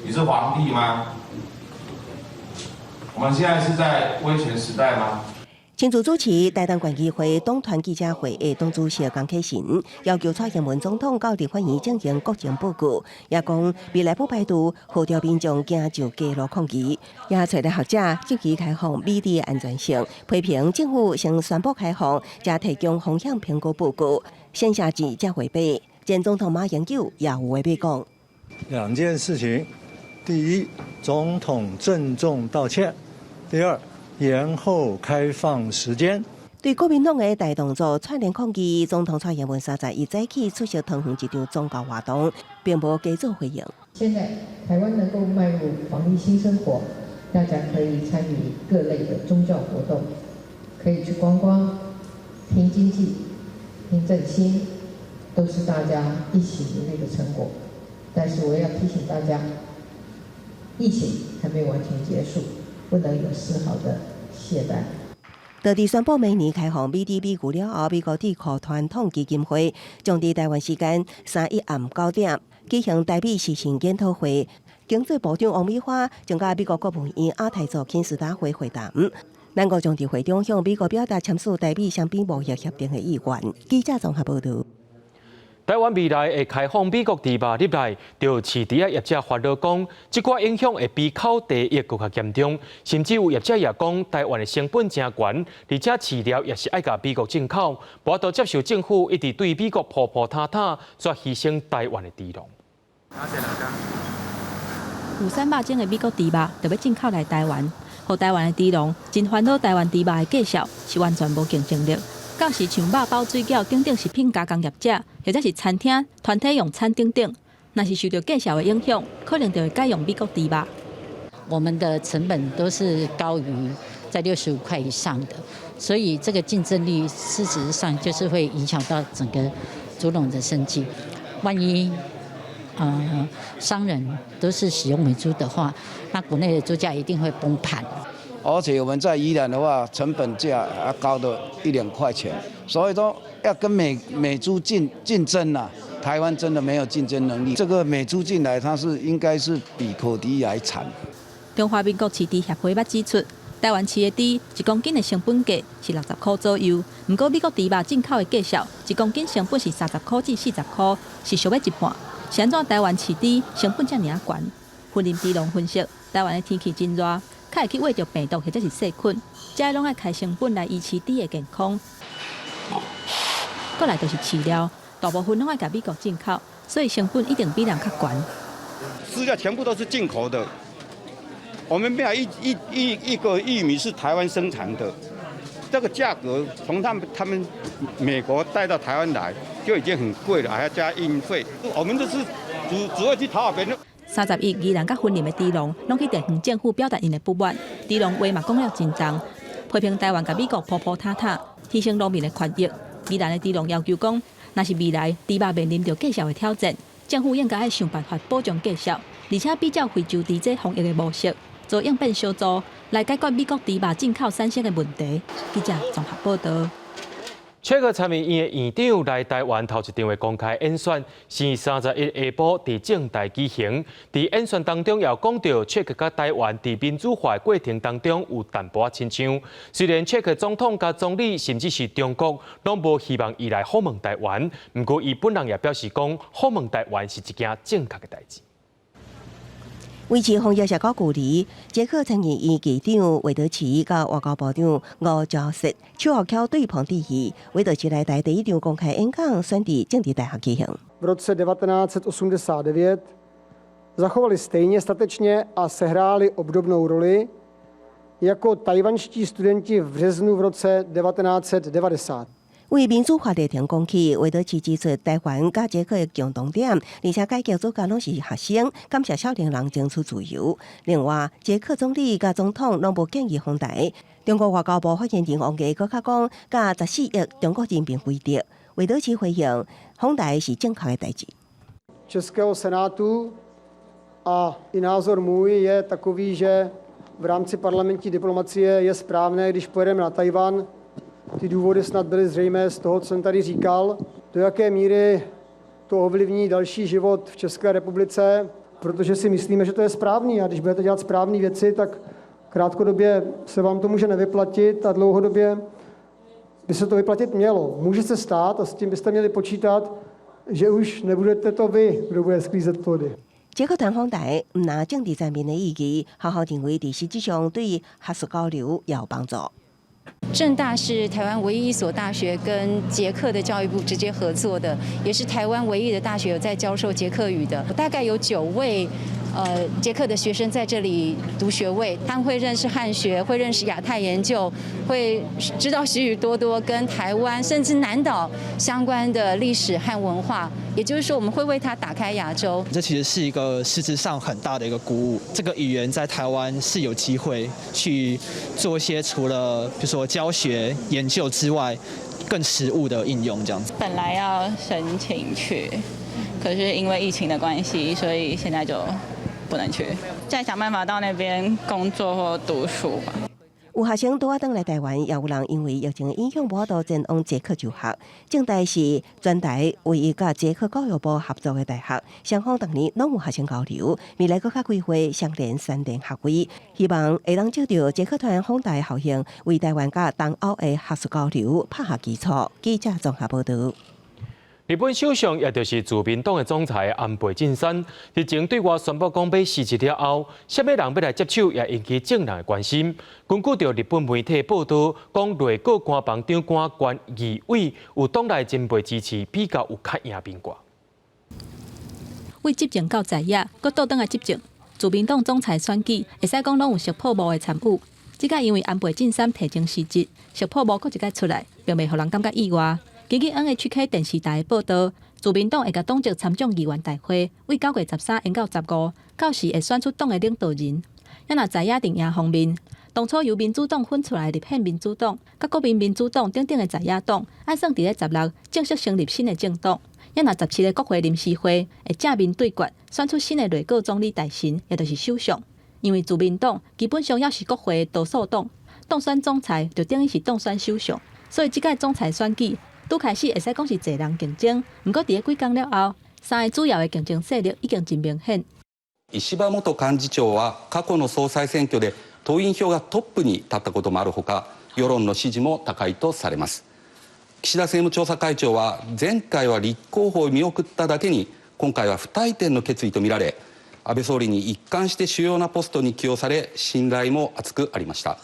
你是皇帝嗎？我們現在是在威權時代嗎？親自主持台東縣議會黨團記者會的黨主席江啟臣要求蔡英文總統到立法院進行國情報告，也講未來不排除號召民眾行上街路抗議。也揣來學者積極開放美豬的安全性，批評政府先宣布開放，才提供風險評估報告，先下錢才會買。前總統馬英九也有話欲講。兩件事情，第一，總統鄭重道歉；第二，延後開放時間。對國民黨的大動作串聯抗議，總統蔡英文31早起出席桃園一場宗教活動，並無加做回應。現在台灣能夠邁入防疫新生活，大家可以參與各類的宗教活動，可以去觀光、拼經濟、拼振興，都是大家一起努力的成果。但是我要提醒大家，疫情還沒完全結束，不能有絲毫的懈怠。就佇宣布明年開放美豬美牛了後，美國智庫傳統基金會將佇台灣時間31暗9點舉行台美時事研討會。經濟部長王美花將佮美國國務院亞太座金斯達會會談。咱國將佇會中向美國表達簽署台美雙邊貿易協定的意願。記者綜合報導。台灣未來會開放美國豬肉入來，就飼豬仔業者煩惱講，這寡影響會比口蹄疫閣較嚴重，甚至有業者也講，台灣的成本誠懸，而且飼料也是愛共美國進口，無法度接受政府一直對美國鋪鋪塌塌，煞犧牲台灣的豬農。有300種的美國豬肉，就欲進口來台灣，予台灣的豬農真煩惱。台灣豬肉的價數是完全無競爭力。到時像肉包水餃等等食品加工業者，或者是餐廳團體用餐等等，若是受著價數的影響，可能就會改用美國豬肉。我們的成本都是高於在65塊以上的，所以這個競爭力事實上就是會影響到整個豬農的生計。萬一商人都是使用美豬的話，那國內的豬價一定會崩盤。而且我們在宜蘭的話，成本價要高了一兩塊錢，所以說要跟美豬競爭吶，台灣真的沒有競爭能力。這個美豬進來，它是應該是比口蹄疫還慘。中華民國飼豬協會捌指出，台灣飼的豬1公斤的成本價是60塊左右，毋過美國豬肉進口的價數1公斤成本是30塊至40塊，是俗欲一半。是按怎台灣飼豬成本遮爾仔懸？雲林豬農分析，台灣的天氣真熱，較會去穢著病毒或者是細菌，這攏愛開成本來維持豬的健康。過來就是飼料，大部分攏愛共美國進口，所以成本一定比人較懸。飼料全部都是進口的，我們沒有一個玉米是台灣生產的，這個價格從他們美國帶到台灣來就已經很貴了，還要加運費。我們就是主要去討好別人。 31，宜蘭佮雲林的豬農攏去地方政府表達𪜶的不滿，豬農話嘛講了真重，批評台灣共美國鋪鋪塌塌，犧牲農民的權益。宜蘭的豬農要求講，若是未來豬肉面臨著價數的挑戰，政府應該愛想辦法保障價數，而且比照非洲豬這防疫的模式，做應變小組來解決美國豬肉進口產生的問題。記者綜合報導。捷克參議院的院長來台灣頭一場的公開演說，是31下晡佇政大舉行。佇演說當中，也講著捷克佮台灣佇民主化的過程當中有淡薄仔親像。雖然捷克總統佮總理甚至是中國攏無希望伊來訪問台灣，毋過伊本人也表示講，訪問台灣是一件正確的代誌。維持防疫社交距離，捷克參議院議長韋德奇佮外交部長吳釗燮手予翹對碰致意。韋德奇來台第一場公開演講，選佇政治大學舉行。 V roce 1989 zachovali stejně statečně a sehráli obdobnou roli jako tajvanští studenti v březnu v roce 1990. 為民主化歷程講起，韋德奇指出，台灣佮捷克的共同點，而且改革主角攏是學生，感謝少年人爭取自由。另外，捷克總理佮總統攏無建議訪台。中國外交部發言人王毅閣較講，佮14億中國人民為敵。韋德奇回應，訪台是正確的代誌。 Českého senátu a i názor můj je takový, že v rámci parlamentní diplomacie je správné, když pojedeme na Tchaj-wan. Ty důvody snad byly zřejmé z toho, co jsem tady říkal. Do jaké míry to ovlivní další život v České republice, protože si myslíme, že to je správný a když budete dělat správné věci, tak Krátkodobě se vám to může nevyplatit a dlouhodobě by se to vyplatit mělo. Může se stát, a s tím byste měli počítat, že už nebudete to vy, kdo bude sklízet plody. 捷克團訪台，毋但政治層面的意義，學校認為佇實質上對學術交流也有幫助。政大是台灣唯一一所大學跟捷克的教育部直接合作的，也是台灣唯一的大學有在教授捷克語的。大概有9位捷克的學生在這裡讀學位，他們會認識漢學，會認識亞太研究，會知道許許多多跟台灣甚至南島相關的歷史和文化。也就是說，我們會為他打開亞洲。這其實是一個實質上很大的一個鼓舞。這個語言在台灣是有機會去做一些除了比如說教學研究之外，更實務的應用，這樣子。本來要申請去，可是因為疫情的關係，所以現在就不能去。再想辦法到那邊工作或讀書吧。有學生拄仔轉來台灣，也有人因為疫情的影響，無法度前往捷克就學。政大是全台唯一佮捷克教育部合作的大學，雙方逐年攏有學生交流，未來閣較規劃雙聯三聯學位，希望會當藉著捷克團訪台效應，為台灣佮東歐的學術交流拍下基礎。記者綜合報道。日本首相，也就是自民黨的總裁安倍晉三，日前對外宣布講欲辭職了後，啥物人欲來接手，也引起眾人的關心。根據著日本媒體報道，講內閣官房長官菅義偉有黨內前輩支持，比較有較贏面掛。為執政到在野，閣倒轉來執政，自民黨總裁選舉會使講攏有石破茂的參與。這擺因為安倍晉三提前辭職，石破茂閣一擺出來，並袂予人感覺意外。根據 NHK 電視台的報道，自民黨會共黨籍參眾議員大會，為9月13延到15，到時會選出黨的領導人。啊若在野陣營方面，當初由民主黨分出來的立憲民主黨，佮國民民主黨等等的在野黨，按算佇咧16正式成立新的政黨。啊若17个國會臨時會會正面對決，選出新的內閣總理大臣，也就是首相。因為自民黨基本上猶是國會的多數黨，當選總裁就等於是當選首相，所以這屆總裁選舉拄開始會使講是濟人競爭，毋過佇咧幾工了後，三个主要的競爭勢力已經真明顯。石破元幹事長は過去の総裁選挙で党員票がトップに立ったこともあるほか、世論の支持も高いとされます。岸田政務調査会長は前回は立候補を見送っただけに、今回は不退転の決意とみられ、安倍総理に一貫して主要なポストに起用され、信頼も厚くありました。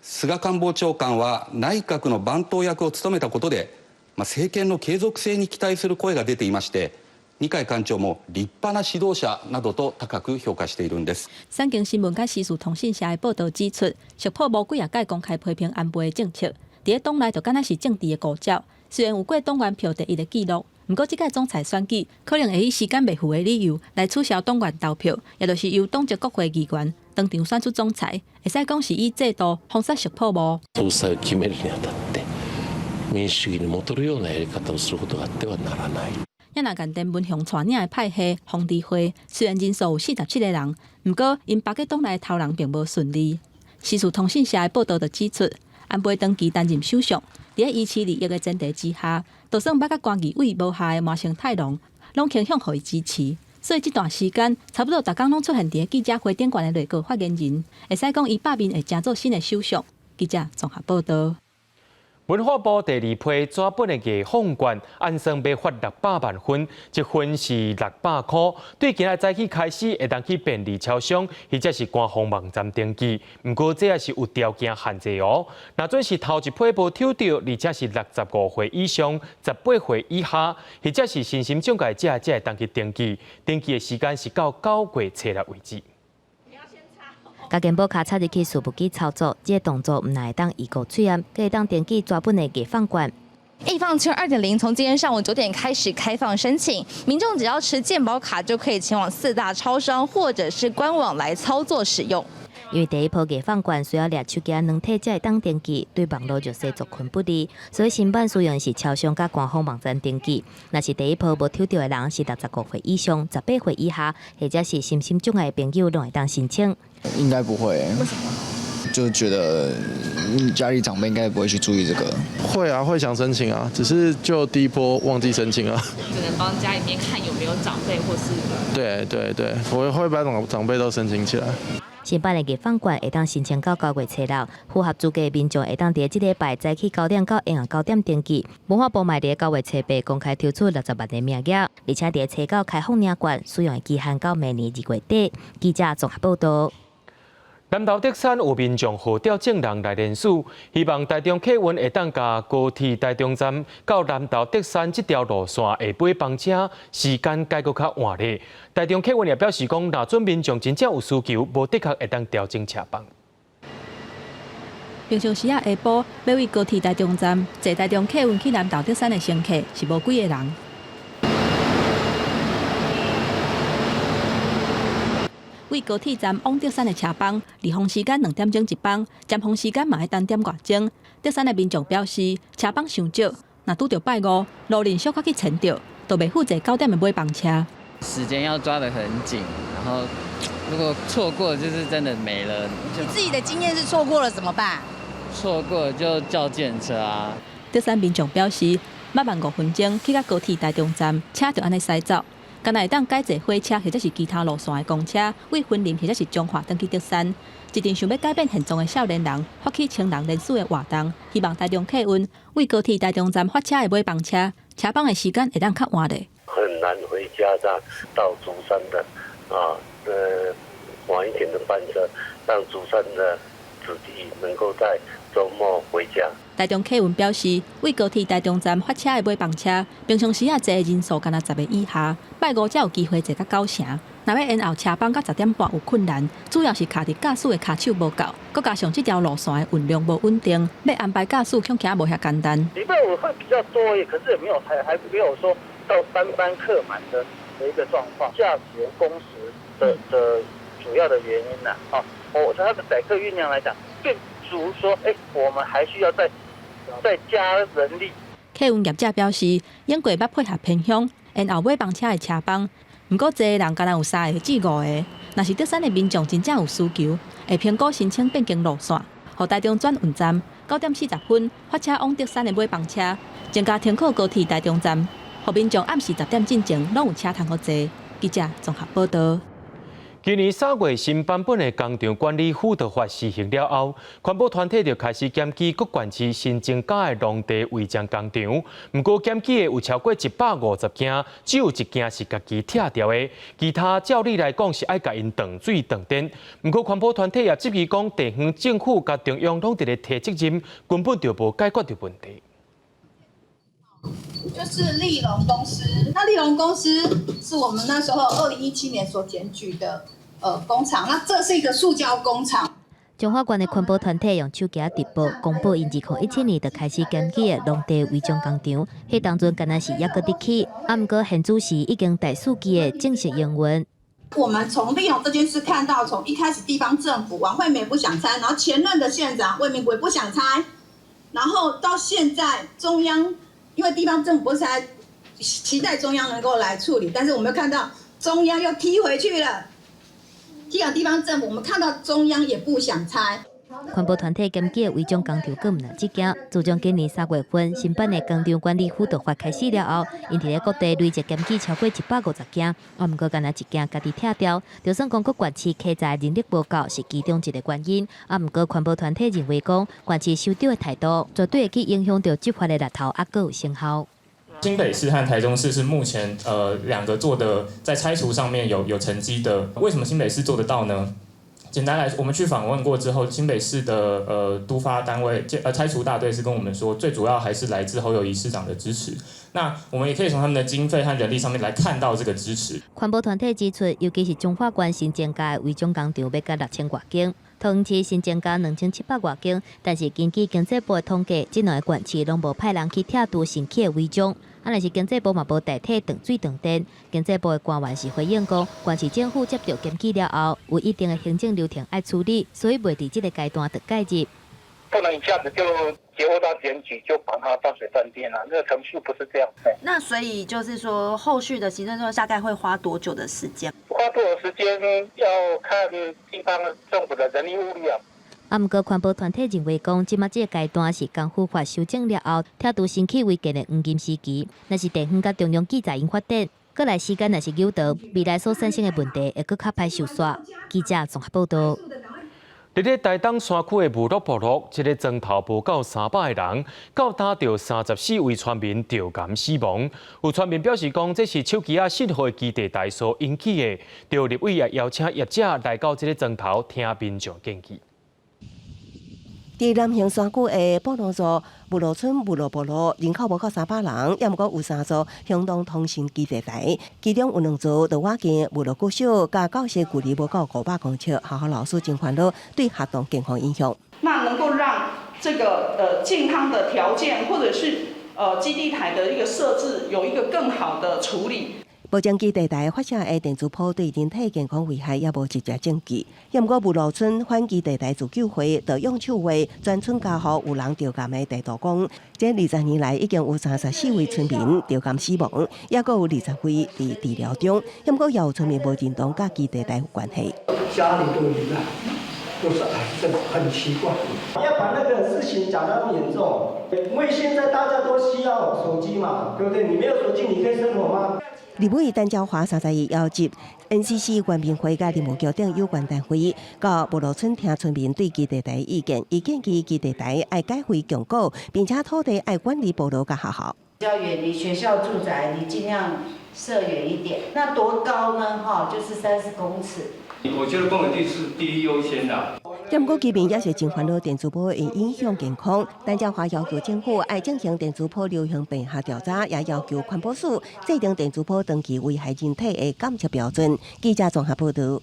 菅官房長官は内閣の番頭役を務めたことで、政権の継続性に期待する声が出ていまして、二階幹事長も立派な指導者などと高く評価しているんです。產經新聞佮時事通信社的報道指出，石破茂幾若擺公開批評安倍的政策，佇咧黨內就敢若是政治的誤鳥。雖然有過黨員票第一的記錄，毋過這屆總裁選舉可能會以時間袂符的理由來取消黨員投票，也就是由黨籍國會議員當場選出總裁，會使講是以制度封殺石破茂。総裁を決めるにあたって民主主義に戻るようなやり方をすることがあってはならない。啊若岸田文雄帶領的派系豐治會，雖然人數有47個人，毋過𪜶別個黨內頭人並無順利。時事通信社的報道就指出，安倍長期擔任首相，佇咧維持利益的前提之下，就算捌佮菅義偉無合的麻生太郎，攏傾向予伊支持。所以這段時間，差不多逐工攏出現佇咧記者會頂懸的內閣發言人，會使講伊罷免會成做新的首相。記者綜合報道。文化部第二批紙本的藝放券，按算欲發600萬份，一份是600箍。對今仔早起開始，會當去便利超商或者是官方網站登記。毋過這也是有條件限制哦。若準是頭一批無抽著，而且是65歲以上、18歲以下，或者是身心障礙者，才會當去登記。登記的時間是到9月初6為止。共健保卡插入去數簿機操作，這个動作毋但會當移過喙罨，閣會當登記紙本的藝放券。藝放券2.0從今天上午9點開始開放申請，民眾只要持健保卡就可以前往四大超商或者是官網來操作使用。因為第一波藝放券需要掠手機軟體才會當登記，對網路弱勢族群不利，所以新版使用的是超商佮官方網站登記。若是第一波無抽著的人是65歲以上、18歲以下，或者是身心障礙的朋友，攏會當申請。應該不會。為什麼？就覺得家裡長輩應該不會去注意這個。會啊，會想申請啊，只是就第一波忘記申請了。只能幫家裡面看有沒有長輩或是。對對對，我會把長輩都申請起來。新版的藝坊券會當申請到9月初6，符合資格民眾會當佇這禮拜早起9點到下昏9點登記。文化部嘛佇9月初8公開抽出60萬个名額，而且佇初九開放領券，使用的期限到明年2月底。記者綜合報道。南投竹山有民眾號召眾人來聯署，希望台中客運會當共高鐵台中站到南投竹山這條路線的尾班車時間改閣較晚咧。台中客運也表示講，若準民眾真正有需求，無的確會當調整車班。平常時仔下晡，欲對高鐵台中站坐台中客運去南投竹山的乘客是無幾个人。對高鐵站往竹山的車班，離峰時間2點鐘一班，尖峰時間嘛愛等點外鐘。竹山的民眾表示，車班傷少，若拄著拜五，路人小可去前著，就袂赴坐9點的尾班車。時間要抓得很緊，然後如果錯過就是真的沒了。你自己的經驗是錯過了怎麼辦？錯過就叫計程車啊。竹山民眾表示，猶慢5分鐘去到高鐵台中站，車就按呢駛走。敢若會當改坐火車或者是其他路線的公車，對雲林或者是彰化轉去竹山。一陣想欲改變現狀的少年人發起千人聯署的活動，希望台中客運對高鐵台中站發車的尾班車，車班的時間會當較晚咧。很難回家的，到竹山的啊，晚一點的班車，讓竹山的子弟能夠在週末回家。台中客運表示，對高鐵台中站發車的尾班車，平常時仔坐的人數干焦10个以下，拜五才有機會坐到九成。若欲延後車班到10點半有困難，主要是卡佇駕駛的跤手無夠，閣加上這條路線的運量無穩定，欲安排駕駛恐驚無遐簡單。禮拜五會比較多，可是也沒有還沒有說到班班客滿的一個狀況。駕駛員工時的主要的原因啦，啊，我從它的載客運量來講，並不說，我們還需要再加人力。客運業者表示，應過捌配合偏鄉，延後尾班車的車班。毋過坐的人干焦有3個至5個。若是竹山的民眾真正有需求，會評估申請變更路線，予台中轉運站9點40分發車往竹山的尾班車，增加停靠高鐵台中站，予民眾暗時10點進前攏有車通予坐。記者綜合報道。今年3月新版本的工廠管理輔導法施行了後，環保團體就開始檢舉各縣市新增加的農地違章工廠。毋過檢舉的有超過150間，只有一間是家己拆掉的，其他照理來講是愛共𪜶斷水斷電。毋過環保團體也質疑講，地方政府佮中央攏佇咧推責任，根本就無解決著問題。就是立榮公司，那立榮公司是我們那時候2017年所檢舉的工廠，那這是一個塑膠工廠。彰化縣的環保團體用手機直播公布，𪜶2017年就開始檢舉的農地違章工廠，彼當陣敢若是猶閣佇起，啊，毋過現此時已經第四期的正式營運。我們從立榮這件事看到，從一開始地方政府王惠美不想拆，然後前任的縣長魏明國不想拆，然後到現在中央。因為地方政府不拆，期待中央能夠來處理，但是我們看到中央又踢回去了，踢到地方政府，我們看到中央也不想拆。環保團體檢舉違章工廠，閣毋但這間。自從今年3月份新版的工廠管理輔導法開始了後，𪜶佇咧各地累計檢舉超過150間，啊，毋過干焦一間家己拆掉，就算講各縣市器材人力無夠是其中一個原因。啊，毋過環保團體認為講，縣市首長的態度絕對會去影響著執法的力頭，猶閣有成效。新北市和台中市是目前兩個做的在拆除上面有成績的。為什麼新北市做得到呢？簡單來說，我們去訪問過之後，新北市的都發單位拆除大隊是跟我們說，最主要還是來自侯友宜市長的支持。那我們也可以從他們的經費和人力上面來看到這個支持。環保團體指出，尤其是彰化縣新增加的違章工廠，欲到6000外間，桃園市新增加2700外間，但是根據經濟部的統計，這兩個縣市攏無派人去拆除新起的違章。啊，若是經濟部嘛無代替斷水斷電，經濟部的官員是回應講，縣市政府接著檢舉了後，有一定的行政流程愛處理，所以袂佇這個階段就介入。不能一下子就接獲到檢舉就幫他斷水斷電了，那個程序不是這樣。那所以就是說，後續的行政作業大概會花多久的時間？花多少時間要看地方政府的人力物力啊。啊，毋過環保團體認為講，這馬這个階段是工輔法修正了後，拆除新起違建的黃金時期。若是地方佮中央計在𪜶發展，過來時間若是久長，未來所產生的問題會閣較歹收煞。記者綜合報道。佇咧台東山區的武樂部落，這个莊頭無夠300個人，到今著34位村民著癌死亡。有村民表示講，這是手機仔信號的基地台所引起的。著立委也邀請業者來到這个莊頭聽民眾建議。佇南橫山區的布農族武樂村武樂部落，人口無夠300人，猶毋過有三座行動通訊基地台，其中有兩座佇倚近武樂國小，佮教室距離無夠500公尺，學校老師真煩惱對學童健康影響。那能夠讓這個健康的條件，或者是基地台的一個設置，有一個更好的處理。目前基地台發射的電磁波對人體健康危害猶無直接證據。猶毋過武樂村反基地台自救會就用手畫全村家戶有人著癌的地圖講，這20年來已經有34位村民著癌死亡，猶閣有20位佇治療中。猶毋過也有村民無認同佮基地台有關係。家裡都一樣，都是癌症，很奇怪。要把那個事情講得那麼嚴重，因為現在大家都需要手機嘛，對不對？你沒有手機，你可以生活嗎？立委陳昭華31邀集 NCC 原民會佮林務局等有關單位，到武樂村聽村民對基地台意見，伊建議基地台愛改廢強固，並且土地愛遠離部落佮學校。要遠離學校住宅，你盡量設遠一點。那多高呢？哈，就是30公尺。我覺得公園地是第一優先的。毋過居民也是真煩惱電磁波會影響健康。陳昭華要求政府愛進行電磁波流行病學調查，也要求環保署制定電磁波長期危害人體的監測標準。記者綜合報道。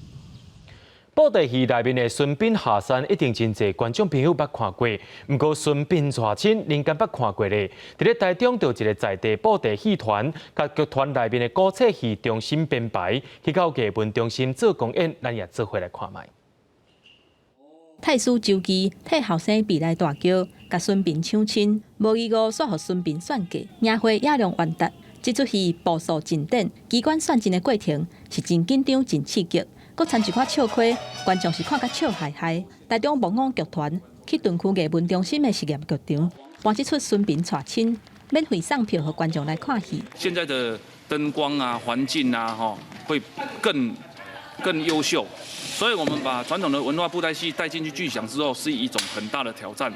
布袋戲內面的孫臏下山，一定真濟觀眾朋友捌看過。毋過孫臏娶親，恁敢捌看過咧？佇咧台中，就一个在地布袋戲團，共劇團內面的古冊戲重新編排，去到藝文中心做公演，咱也做伙來看覓。太師周瑜替後生備來大轎，共孫臏搶親，無疑誤煞予孫臏算計，贏回野良完達。這齣戲步數真短，機關算盡的過程是真緊張、真刺激，閣摻一寡笑詼，觀眾是看甲笑嗨嗨。台中木偶劇團去屯區藝文中心的實驗劇場，搬這齣孫臏娶親，免費送票予觀眾來看戲。現在的燈光啊、環境啊，吼，會更優秀。所以，我們把傳統的文化布袋戲帶進去劇場之後，是一種很大的挑戰。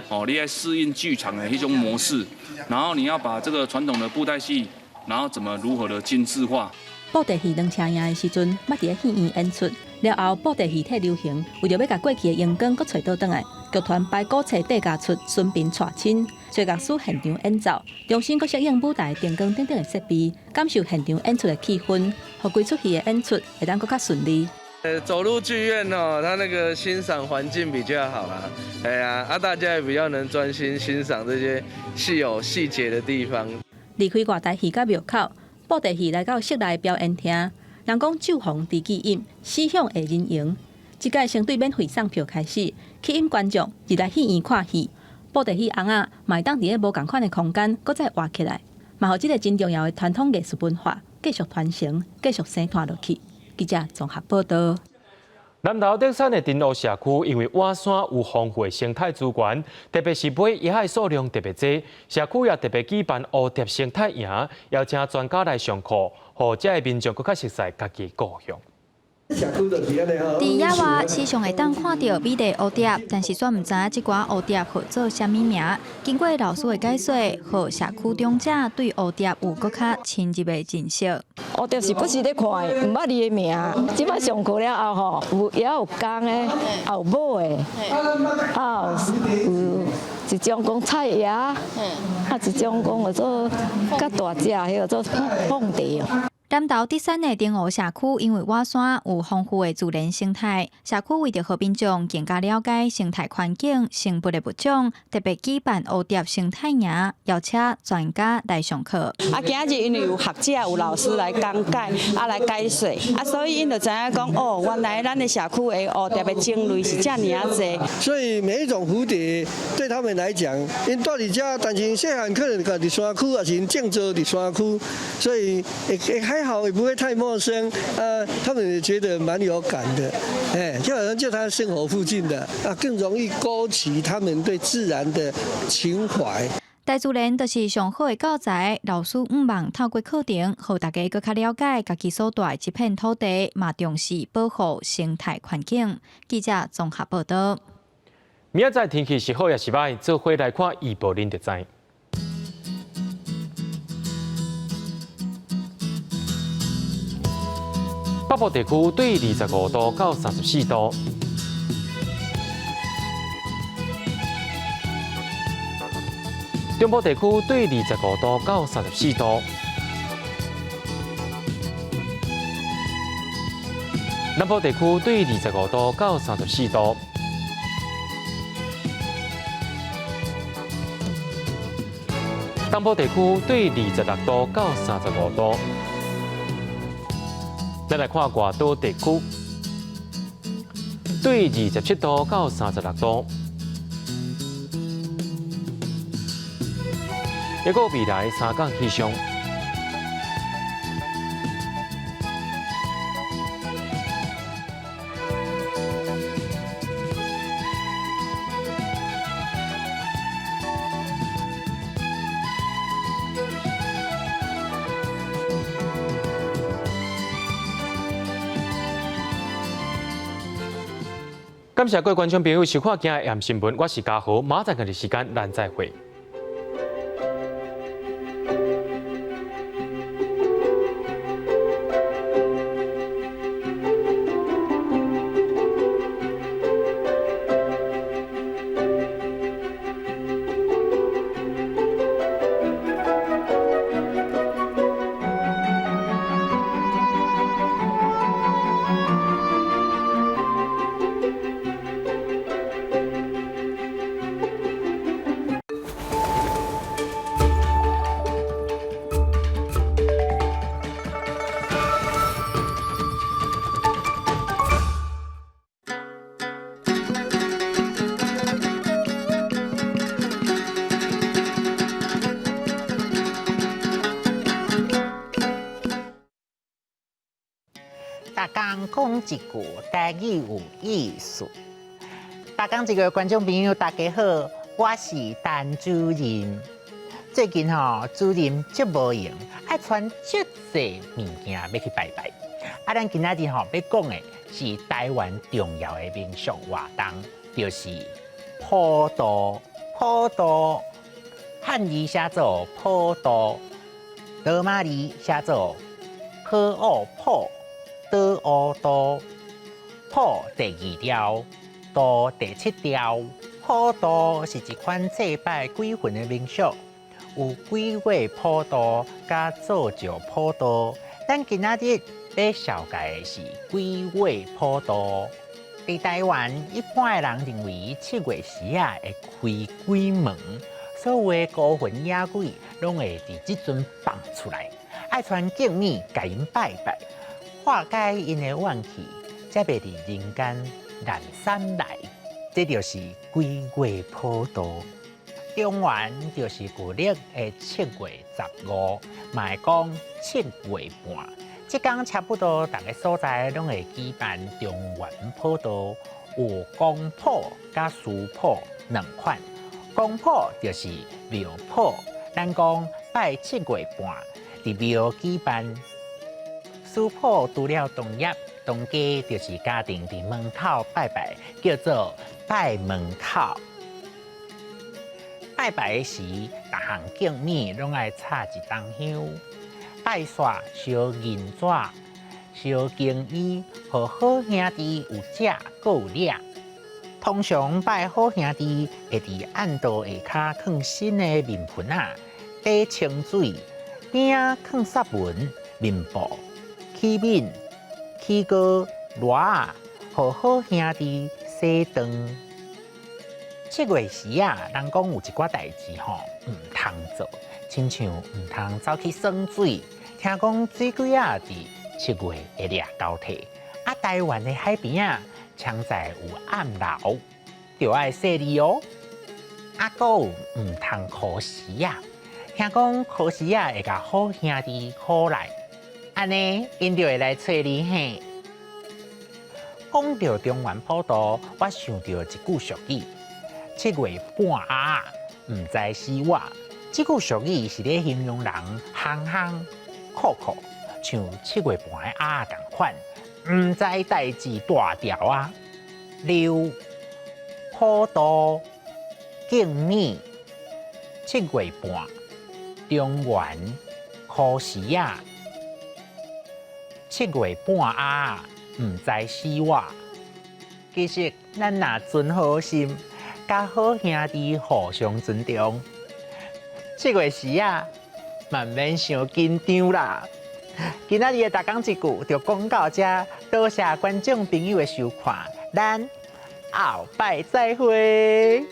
哦，你要適應劇場的一種模式，然後你要把這個傳統的布袋戲，然後怎麼如何的精緻化。布袋戲兩車贏的時陣，捌佇咧戲院演出。了後，布袋戲退流行，為著欲共過去的榮光閣揣倒轉來，劇團排古冊地家出孫臏娶親，揣樂師現場演奏，重新閣適應舞台燈光等等的設備，感受現場演出的氣氛，予規齣戲的演出會當閣較順利。走入劇院哦，他那個欣賞環境比較好啦，哎呀，啊大家也比較能專心欣賞這些戲有細節的地方。離開外台戲甲廟口，布袋戲來到室內表演廳。人講酒逢知己飲，死向下人緣。這擺先對免費送票開始，吸引觀眾入來戲院看戲。布袋戲尪仔嘛會當佇咧無仝款的空間，閣再活起來，嘛予這个真重要的傳統藝術文化繼續傳承、繼續生傳落去。記者綜合報道。南投德山的田湖社區，因為倚山有豐富的生態資源，特別是尾鷗的數量特別濟，社區也特別舉辦蝴蝶生態營，邀請專家來上課，予遮的民眾閣較熟似家己故鄉。佇野外時常會當看著美麗蝴蝶，但是煞毋知影這寡蝴蝶號做啥物名。經過老師的解說，予社區長者對蝴蝶有閣較深入的認識。蝴蝶是不時咧看的，毋捌伊的名。這擺上課了後吼，有也有公的，也有母的，啊有一種講菜蛾，啊一種講叫做較大隻，彼個做鳳蝶。南投德山的田湖社區，因為倚山有豐富的自然生態，社區為著予民眾更加了解生態環境、生物的物種，特別舉辦蝴蝶生態營，邀請專家來上課。啊，今仔日因為有學者、有老師來講解，啊來解說，啊，所以𪜶就知影講，哦，原來咱的社區的蝴蝶的種類是遮爾仔濟。所以每一種蝴蝶對他們來講，𪜶蹛佇遮，但是細漢可能佇山區，抑是𪜶種植佇山區，所以會還好，也不會太陌生，他們也覺得蠻有感的，哎，就好像就他生活附近的，啊，更容易勾起他們對自然的情懷。大自然就是上好的教材，老師向望透過課程，予大家閣較了解家己所蹛的這片土地，嘛重視保護生態環境。記者綜合報道。明仔載天氣是好抑是䆀，做伙來看預報，恁就知。北部地區對25度到34度，中部地區對25度到34度，南部地區對25度到34度，東部地區對26度到35度。咱來看外島地區，對27度到36度，一個未來三天氣象。感謝各位觀眾朋友收看今日的新聞，我是嘉豪，明仔載同一時間咱再會。逐工講一句台語有意思。逐工一個觀眾朋友，大家好，我是陳主任。最近吼，主任足無閒，愛傳足濟物件欲去拜拜。啊，咱今仔日吼欲講的是台灣重要的民俗活動，就是普渡。普渡，漢字寫做普渡，羅馬字寫做普奧普。倒烏渡，普第二調，渡第七調。普渡是一款祭拜鬼魂的民俗，有鬼月普渡佮做醮普渡。咱今仔日欲紹介的是鬼月普渡。佇台灣，一般的人認為七月時仔會開鬼門，所有的孤魂野鬼攏會佇這陣放出來，愛傳敬物共𪜶拜拜。化解𪜶的怨氣，才袂佇人間難散來。這就是鬼月普渡。中元就是舊曆的7月15，嘛會講七月半。這工差不多，逐个所在攏會舉辦中元普渡，有公普佮私普兩款。公普就是廟普，咱講拜七月半，佇廟舉辦。私普除了同業，當家就是家庭佇門口拜拜，叫做拜門口。拜拜時，逐項敬物攏愛插一筒香，拜煞燒銀紙、燒經衣，予好兄弟有食閣有領。通常拜好兄弟會佇暗道下跤囥新的面盆仔，底清水，邊仔囥雪文、面布。器皿、起糕、箩仔，予好兄弟洗妝。七月時啊，人講有一寡代誌吼，毋通做，親像毋通走去耍水。聽講水鬼仔佇七月會掠交替。啊，台灣的海邊仔，常在有暗流，著愛細膩哦。啊，閣有毋通箍絲仔，聽講箍絲仔會共好兄弟箍來。按呢，𪜶就會來揣你嘿。講著中元普渡，我想著一句俗語：七月半仔，毋知死活。這句俗語是咧形容人憨憨酷酷，像七月半的鴨仝款，毋知代誌大條啊。劉普渡敬米七月半，中元箍匙仔，七月半鴨毋知死活。其實咱若存好心，佮好兄弟互相尊重，七月時啊，嘛毋免傷緊張啦。今仔日的逐工一句就講到這，多謝觀眾朋友的收看，咱後擺再會。